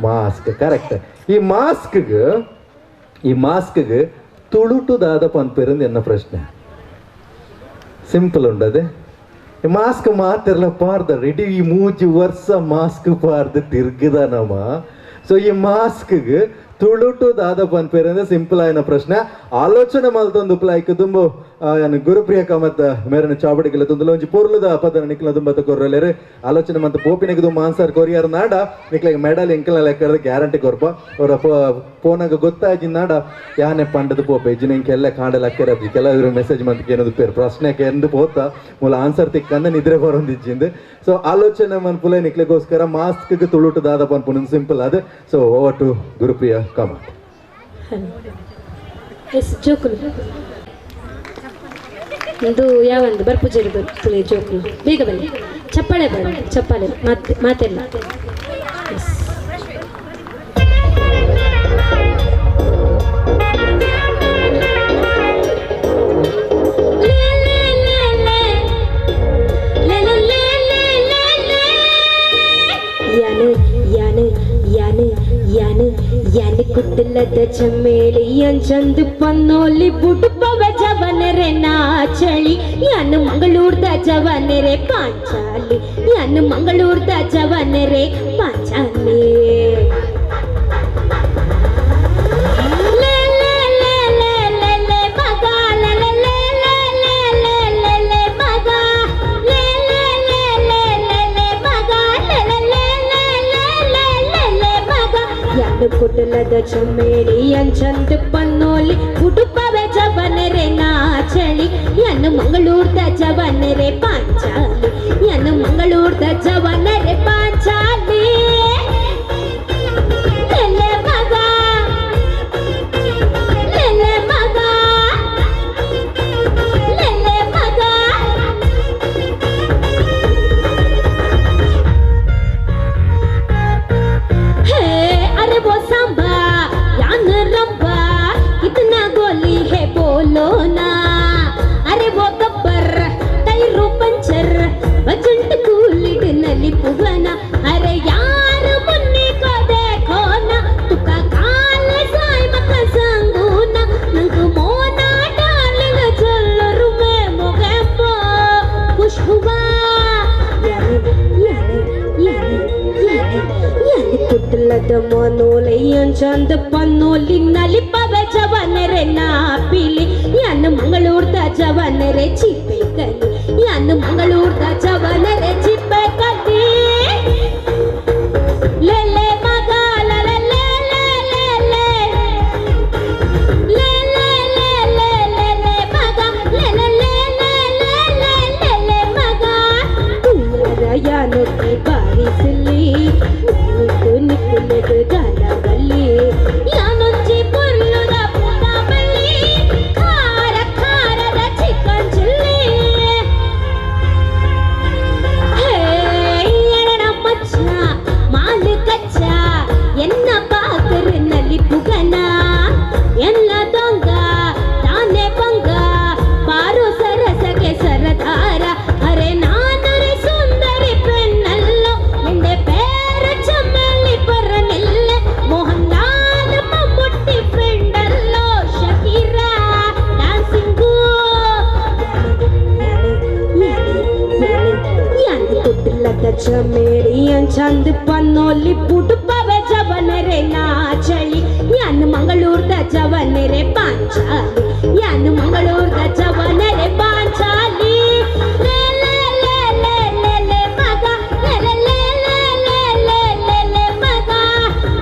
ಮಾಸ್ಕ್ ಕರೆಕ್ಟ್. ಈ ಮಾಸ್ಕ್ಗೆ ತುಳುಟುದಾದ ಪನ್ಪೆರಂದು ಎನ್ನ ಪ್ರಶ್ನೆ ಸಿಂಪಲ್ ಉಂಡದೆ. ಮಾಸ್ಕ್ ಮಾತಿರಲ್ಲ ಪಾರ್ದ ಇಡೀ ಈ ಮೂಜಿ ವರ್ಷ ಮಾಸ್ಕ್ ಪಾರ್ದು ತಿರ್ಗದ ನಮ್ಮ. ಸೊ ಈ ಮಾಸ್ಕ್ಗೆ ತುಳುಟು ದಾದ ಪನ್ಪೇರಂದ್ರೆ ಸಿಂಪಲ್ ಆಯ್ನ ಪ್ರಶ್ನೆ. ಆಲೋಚನೆ ಮಲ್ತೊಂದು ಪ್ಲಾಯ್ಕ್ ದುಂಬು ಗುರುಪ್ರಿಯ ಕಾಮತ್ ಮೇರನ ಚಾವಡಿಗೆಲ್ಲ ತುಂದಲ ಒಂಜಿ ಪೊರ್ಲುದ ಪದನ ನಿಕ್ಲ ದುಂಬತ್ತ ಕೊರ್ರಲೇರು ಆಲೋಚನೆ ಮಂತ ಪೋಪಿನಿಗೆ ದುಂಬ ಆನ್ಸರ್ ಕೊರಿಯರ್ ನಾಡ ನಿಕ್ಲೆಗ್ ಮೆಡಲ್ ಎಂಕಲ ಲೆಕ್ಕದ ಗ್ಯಾರಂಟಿ ಕೊರ್ಪ ಅವರ ಪೋನಾಗ ಗೊತ್ತಾಜಿ ನಾಡ ಯಾನೆ ಪಂಡದ ಪೋಪೆ ಇಜ್ಜಿನ ಇಂಕೆಲ್ಲ ಕಾಂಡಲ ಅಕ್ಕೆರಬ್ಜಿ ಕೆಲವರು ಮೆಸೇಜ್ ಮಂತ್ ಏನದು ಪೇರು ಪ್ರಶ್ನೆ ಎಂದು ಪೋತ ಮೂಲ ಆನ್ಸರ್ ತಿಕ್ಕಂದ ನಿದ್ರೆ ಬರೋಂದಿಜ್ಜಿಂದು. ಸೊ ಆಲೋಚನೆ ಮನ್ಪುಲೆ ನಿಕ್ಲೆಗೋಸ್ಕರ ಮಾಸ್ಕ್ ತುಳುಟು ದಾದ ಪನ್ಪುನ ಸಿಂಪಲ್ ಅದು. So over to Gurupriya Kamath. Yes ಜೋಕುಲು ಇದು ಯಾವಂದು ಬರ್ಪೂಜೆಗೆ ಬರ್ತದೆ ಜೋಕುಲು ಬೇಗ ಬನ್ನಿ ಚಪ್ಪಾಳೆ ಬೇಡ ಚಪ್ಪಾಳೆ ಮಾತೆ ಮಾತೆಲ್ಲ. ಎಸ್ ಯಾನು ಯಾನು ಕುಟ್ಟಲದ ಚಮ್ಮೇಳಿ ಅಂಚಂದು ಪನ್ನೋಲಿ ಬುಡುಪವ ಜವನರೆ ನಾಚಳಿ ಯಾನು ಮಂಗಳೂರ್ದ ಜವನರೆ ಪಾಂಚಾಲಿ ಯಾನು ಮಂಗಳೂರ್ದ ಜವನರೆ ಪಾಂಚಾಲಿ ಲೇ ಲೇ ಲೇ ಲೇ ಲೇ ಲೇ ಮಗ ಲೇ ಲೇ ಲೇ ಲೇ ಲೇ ಲೇ ಲೇ ಮಗ ಲೇ ಲೇ ಲೇ ಲೇ ಲೇ ಲೇ ಮಗ ಲೇ ಲೇ ಲೇ ಲೇ ಲೇ ಲೇ ಲೇ ಮಗ ಯಾನು ಕುಟಲದ ಚಮ್ಮೇಳಿ ಅಂಚಂದು ಪನ್ನೋಲಿ ಉಡುಪವೆ ಜವನರೆ ನಾಚಳಿ ಯಾನು ಮಂಗಳೂರ್ದ ಜವನರೆ ಪಾಂಚಾಲಿ ಯಾನು ಮಂಗಳೂರ್ದ ಜವನರೆ ಪಾಂಚಾಲಿ ಲೇ ಮಗ ಲೇ ಮಗ ಲೇ ಮಗ. हे अरे वो सांबा यान रंबा कितना गोली है बोलो ना अरे वो गब्बर टैरू पंचर बजंट कूलिड नली पुगना अरे यार मुन्नी को देखो ना तुका काल जाय मका सांगू ना नंग मोना डार्लिंग चल रुमे मोगेम्बो खुश हुआ याने याने याने ಯಾನೆ ಯಾನೆ ಕುಟ್ಟಲದ ಮನೋಲಿ ಅಂಚಂದ ಪನ್ನೋಲಿ ನಲಿಪವ ಜವನರೆ ನಾಪಿಲಿ ಯಾನು ಮಂಗಳೂರ್ದ ಜವನರೆ ಚಿಪ್ಪೆ ಕಲಿ ಯಾನು ಮಂಗಳೂರ್ದ ಜವನರೆ ಚಿಪ್ಪೆ ಕಲಿ ಲೇ ಲೇ ಮಗ ಲೇ ಲೇ ಲೇ ಲೇ ಲೇ ಲೇ ಲೇ ಲೇ ಲೇ ಲೇ ಲೇ ಮಗ ಲೇ ಲೇ ಲೇ ಲೇ ಲೇ ಲೇ ಲೇ ಲೇ ಮಗ ತೂರ ಯಾನೊಟ್ಟಿ ಬಾರಿಸಲಿ ಮುದ್ದು ನಿಕ್ಕುಲೆದು ಗಾನವಲ್ಲಿ ಯಾನೊಂಜಿ ಪೊರ್ಲುದ ಪುನಬಲ್ಲಿ ಖಾರ ಖಾರದ ಚಿಕನ್ ಚಿಲ್ಲಿ ಹೇ ಎಡನ ಮಚ್ಚ ಮಾಲು ಕಚ್ಚ ಎನ್ನ ಪಾಕರಿನಲ್ಲಿ ಪುಗನ ಎಲ್ಲ ದೊಂಗ ತಾನೇ ಪಂಗ ಪಾರು ಸರಸಗೆ ಸರದಾರ ಅರೆ ನಾನರೆ ಸುಂದರಿ ಪೆನ್ನಲ್ಲೋ ಎಂಡೆ ಪೇರ ಚಮ್ಮಲ್ಲಿ ಪರನಿಲ್ಲ ಮೋಹನ್ ಲಾಲ್ ಮಮ್ಮುಟ್ಟಿ ಫ್ರೆಂಡಲ್ಲೋ ಶಕೀರಾ ಡ್ಯಾನ್ಸಿಂಗು ಯಾನು ಕುಟ್ಟಲದ ಚಮೇಳಿ ಅಂಚಂದು ಪನ್ನೋಲಿ ಪುಡುಪವೆ ಜವನರೆ ನಾಚಳಿ ಯಾನು ಮಂಗಳೂರ್ದ ಜವನರೆ ಪಾಂಚಾಲಿ ಯಾನು ಮಂಗಳೂರ್ದ ಜವನರೆ ಪಾಂಚಾಲಿ ಲೇ ಲೇ ಲೇ ಲೇ ಲೇ ಲೇ ಮಗ ಲೇ ಲೇ ಲೇ ಲೇ ಲೇ ಲೇ ಲೇ ಲೇ ಮಗ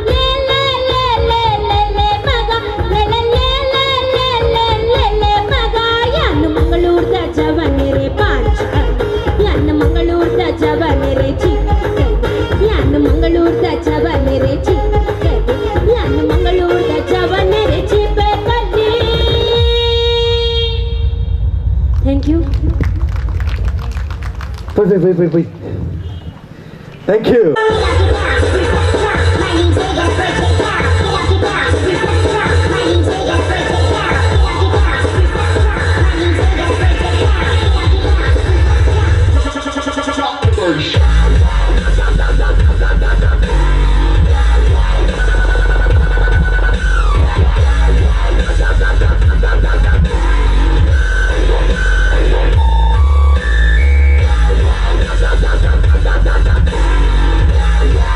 ಲೇ ಲೇ ಲೇ ಲೇ ಲೇ ಲೇ ಮಗ ಲೇ ಲೇ ಲೇ ಲೇ ಲೇ ಲೇ ಲೇ ಲೇ ಮಗ ಯಾನು ಮಂಗಳೂರ್ದ ಜವನರೆ ಪಾಂಚಾಲಿ ಯಾನು ಮಂಗಳೂರ್ದ ಜವನರೆ ಚಿಕ್ಕ ಯಾನು ಮಂಗಳೂರ್ದ ಜವನರೆ ಚಿಕ್ಕ ಯಾನು ಮಂಗಳೂರ್ದ ಜವನರೆ ಚಿಪ್ಪೆ ಕಲಿ. Thank you. Bye bye bye bye bye. Thank you. Go!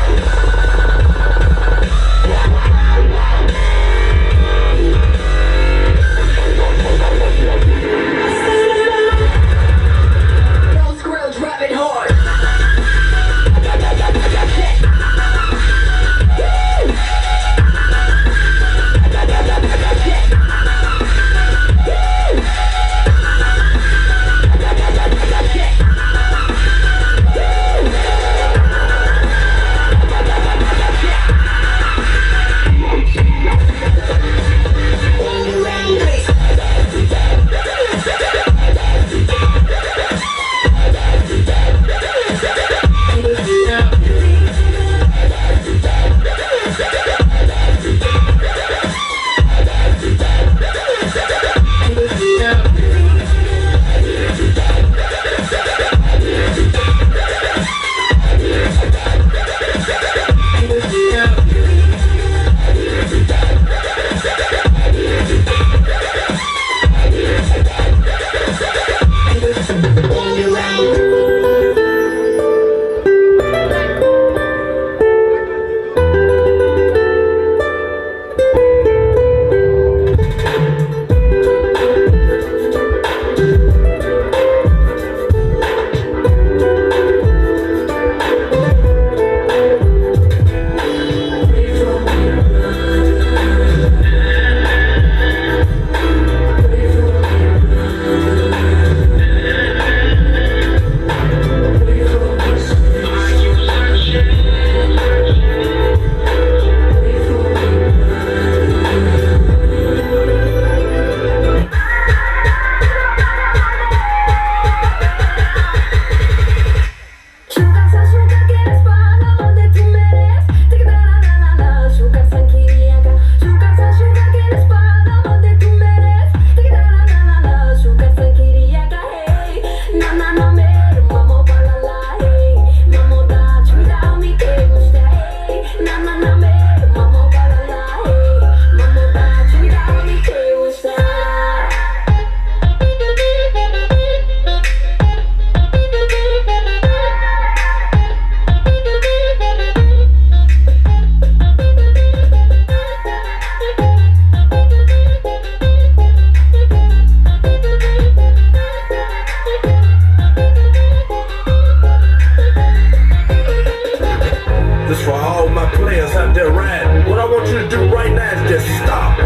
Duran Duran. What I want you to do right now is just stop.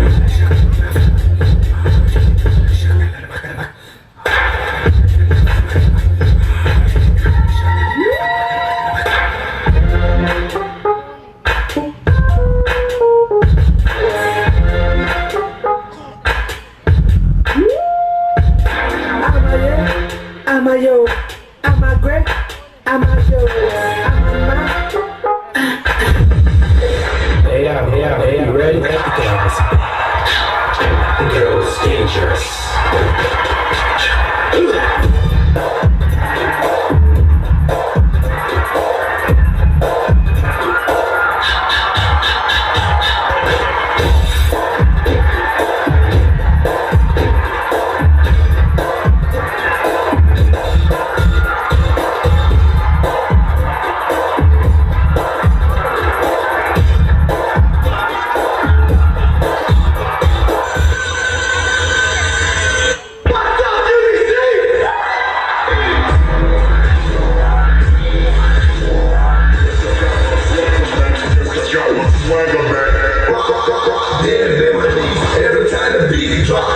I'm a yeah, I'm a yo, I'm a great, I'm a yo, I'm a man. Hey, hey, hey, you ready? The girl is bad. The girl is dangerous. Every time the beat drop.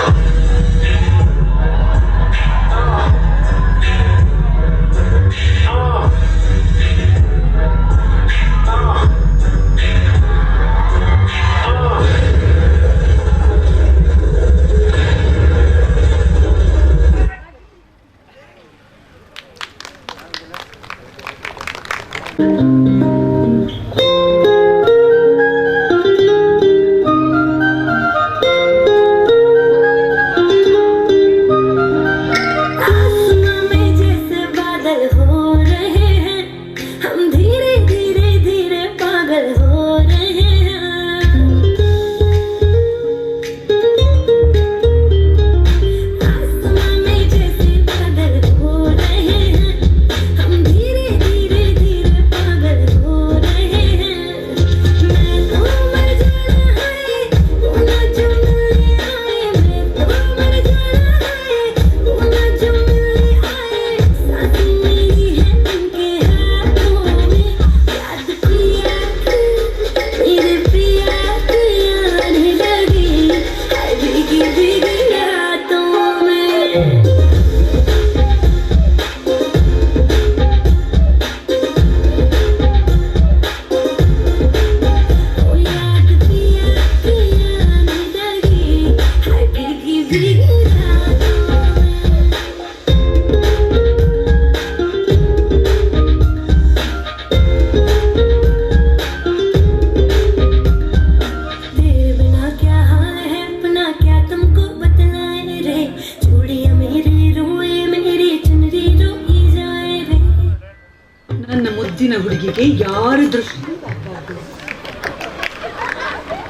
आसमां में जैसे बादल हो रहे हैं, हम धीरे धीरे धीरे पागल हो रहे हैं। आसमां में जैसे बादल हो रहे हैं, हम धीरे धीरे धीरे पागल हो रहे हैं। मैं तो मर जाना है, वो ना जो मिलने आए। मैं तो मर जाना है, वो ना जो मिलने आए। सांस मेरी है उनके हाथों में, याद पिया की, मेरे पिया की आने लगी, हाय भीगी भीगी रातों में। ओ याद पिया की आने लगी, हाय भीगी भीगी रातों में। तेरे बिना क्या हाल है अपना, क्या तुमको बतलाए रे। चूड़ियां मेरे रोए मेरी चुनरी रोई जाए रे। ನನ್ನ ಮುದ್ದಿನ ಹುಡುಗಿಗೆ ಯಾರ ದೃಷ್ಟಿ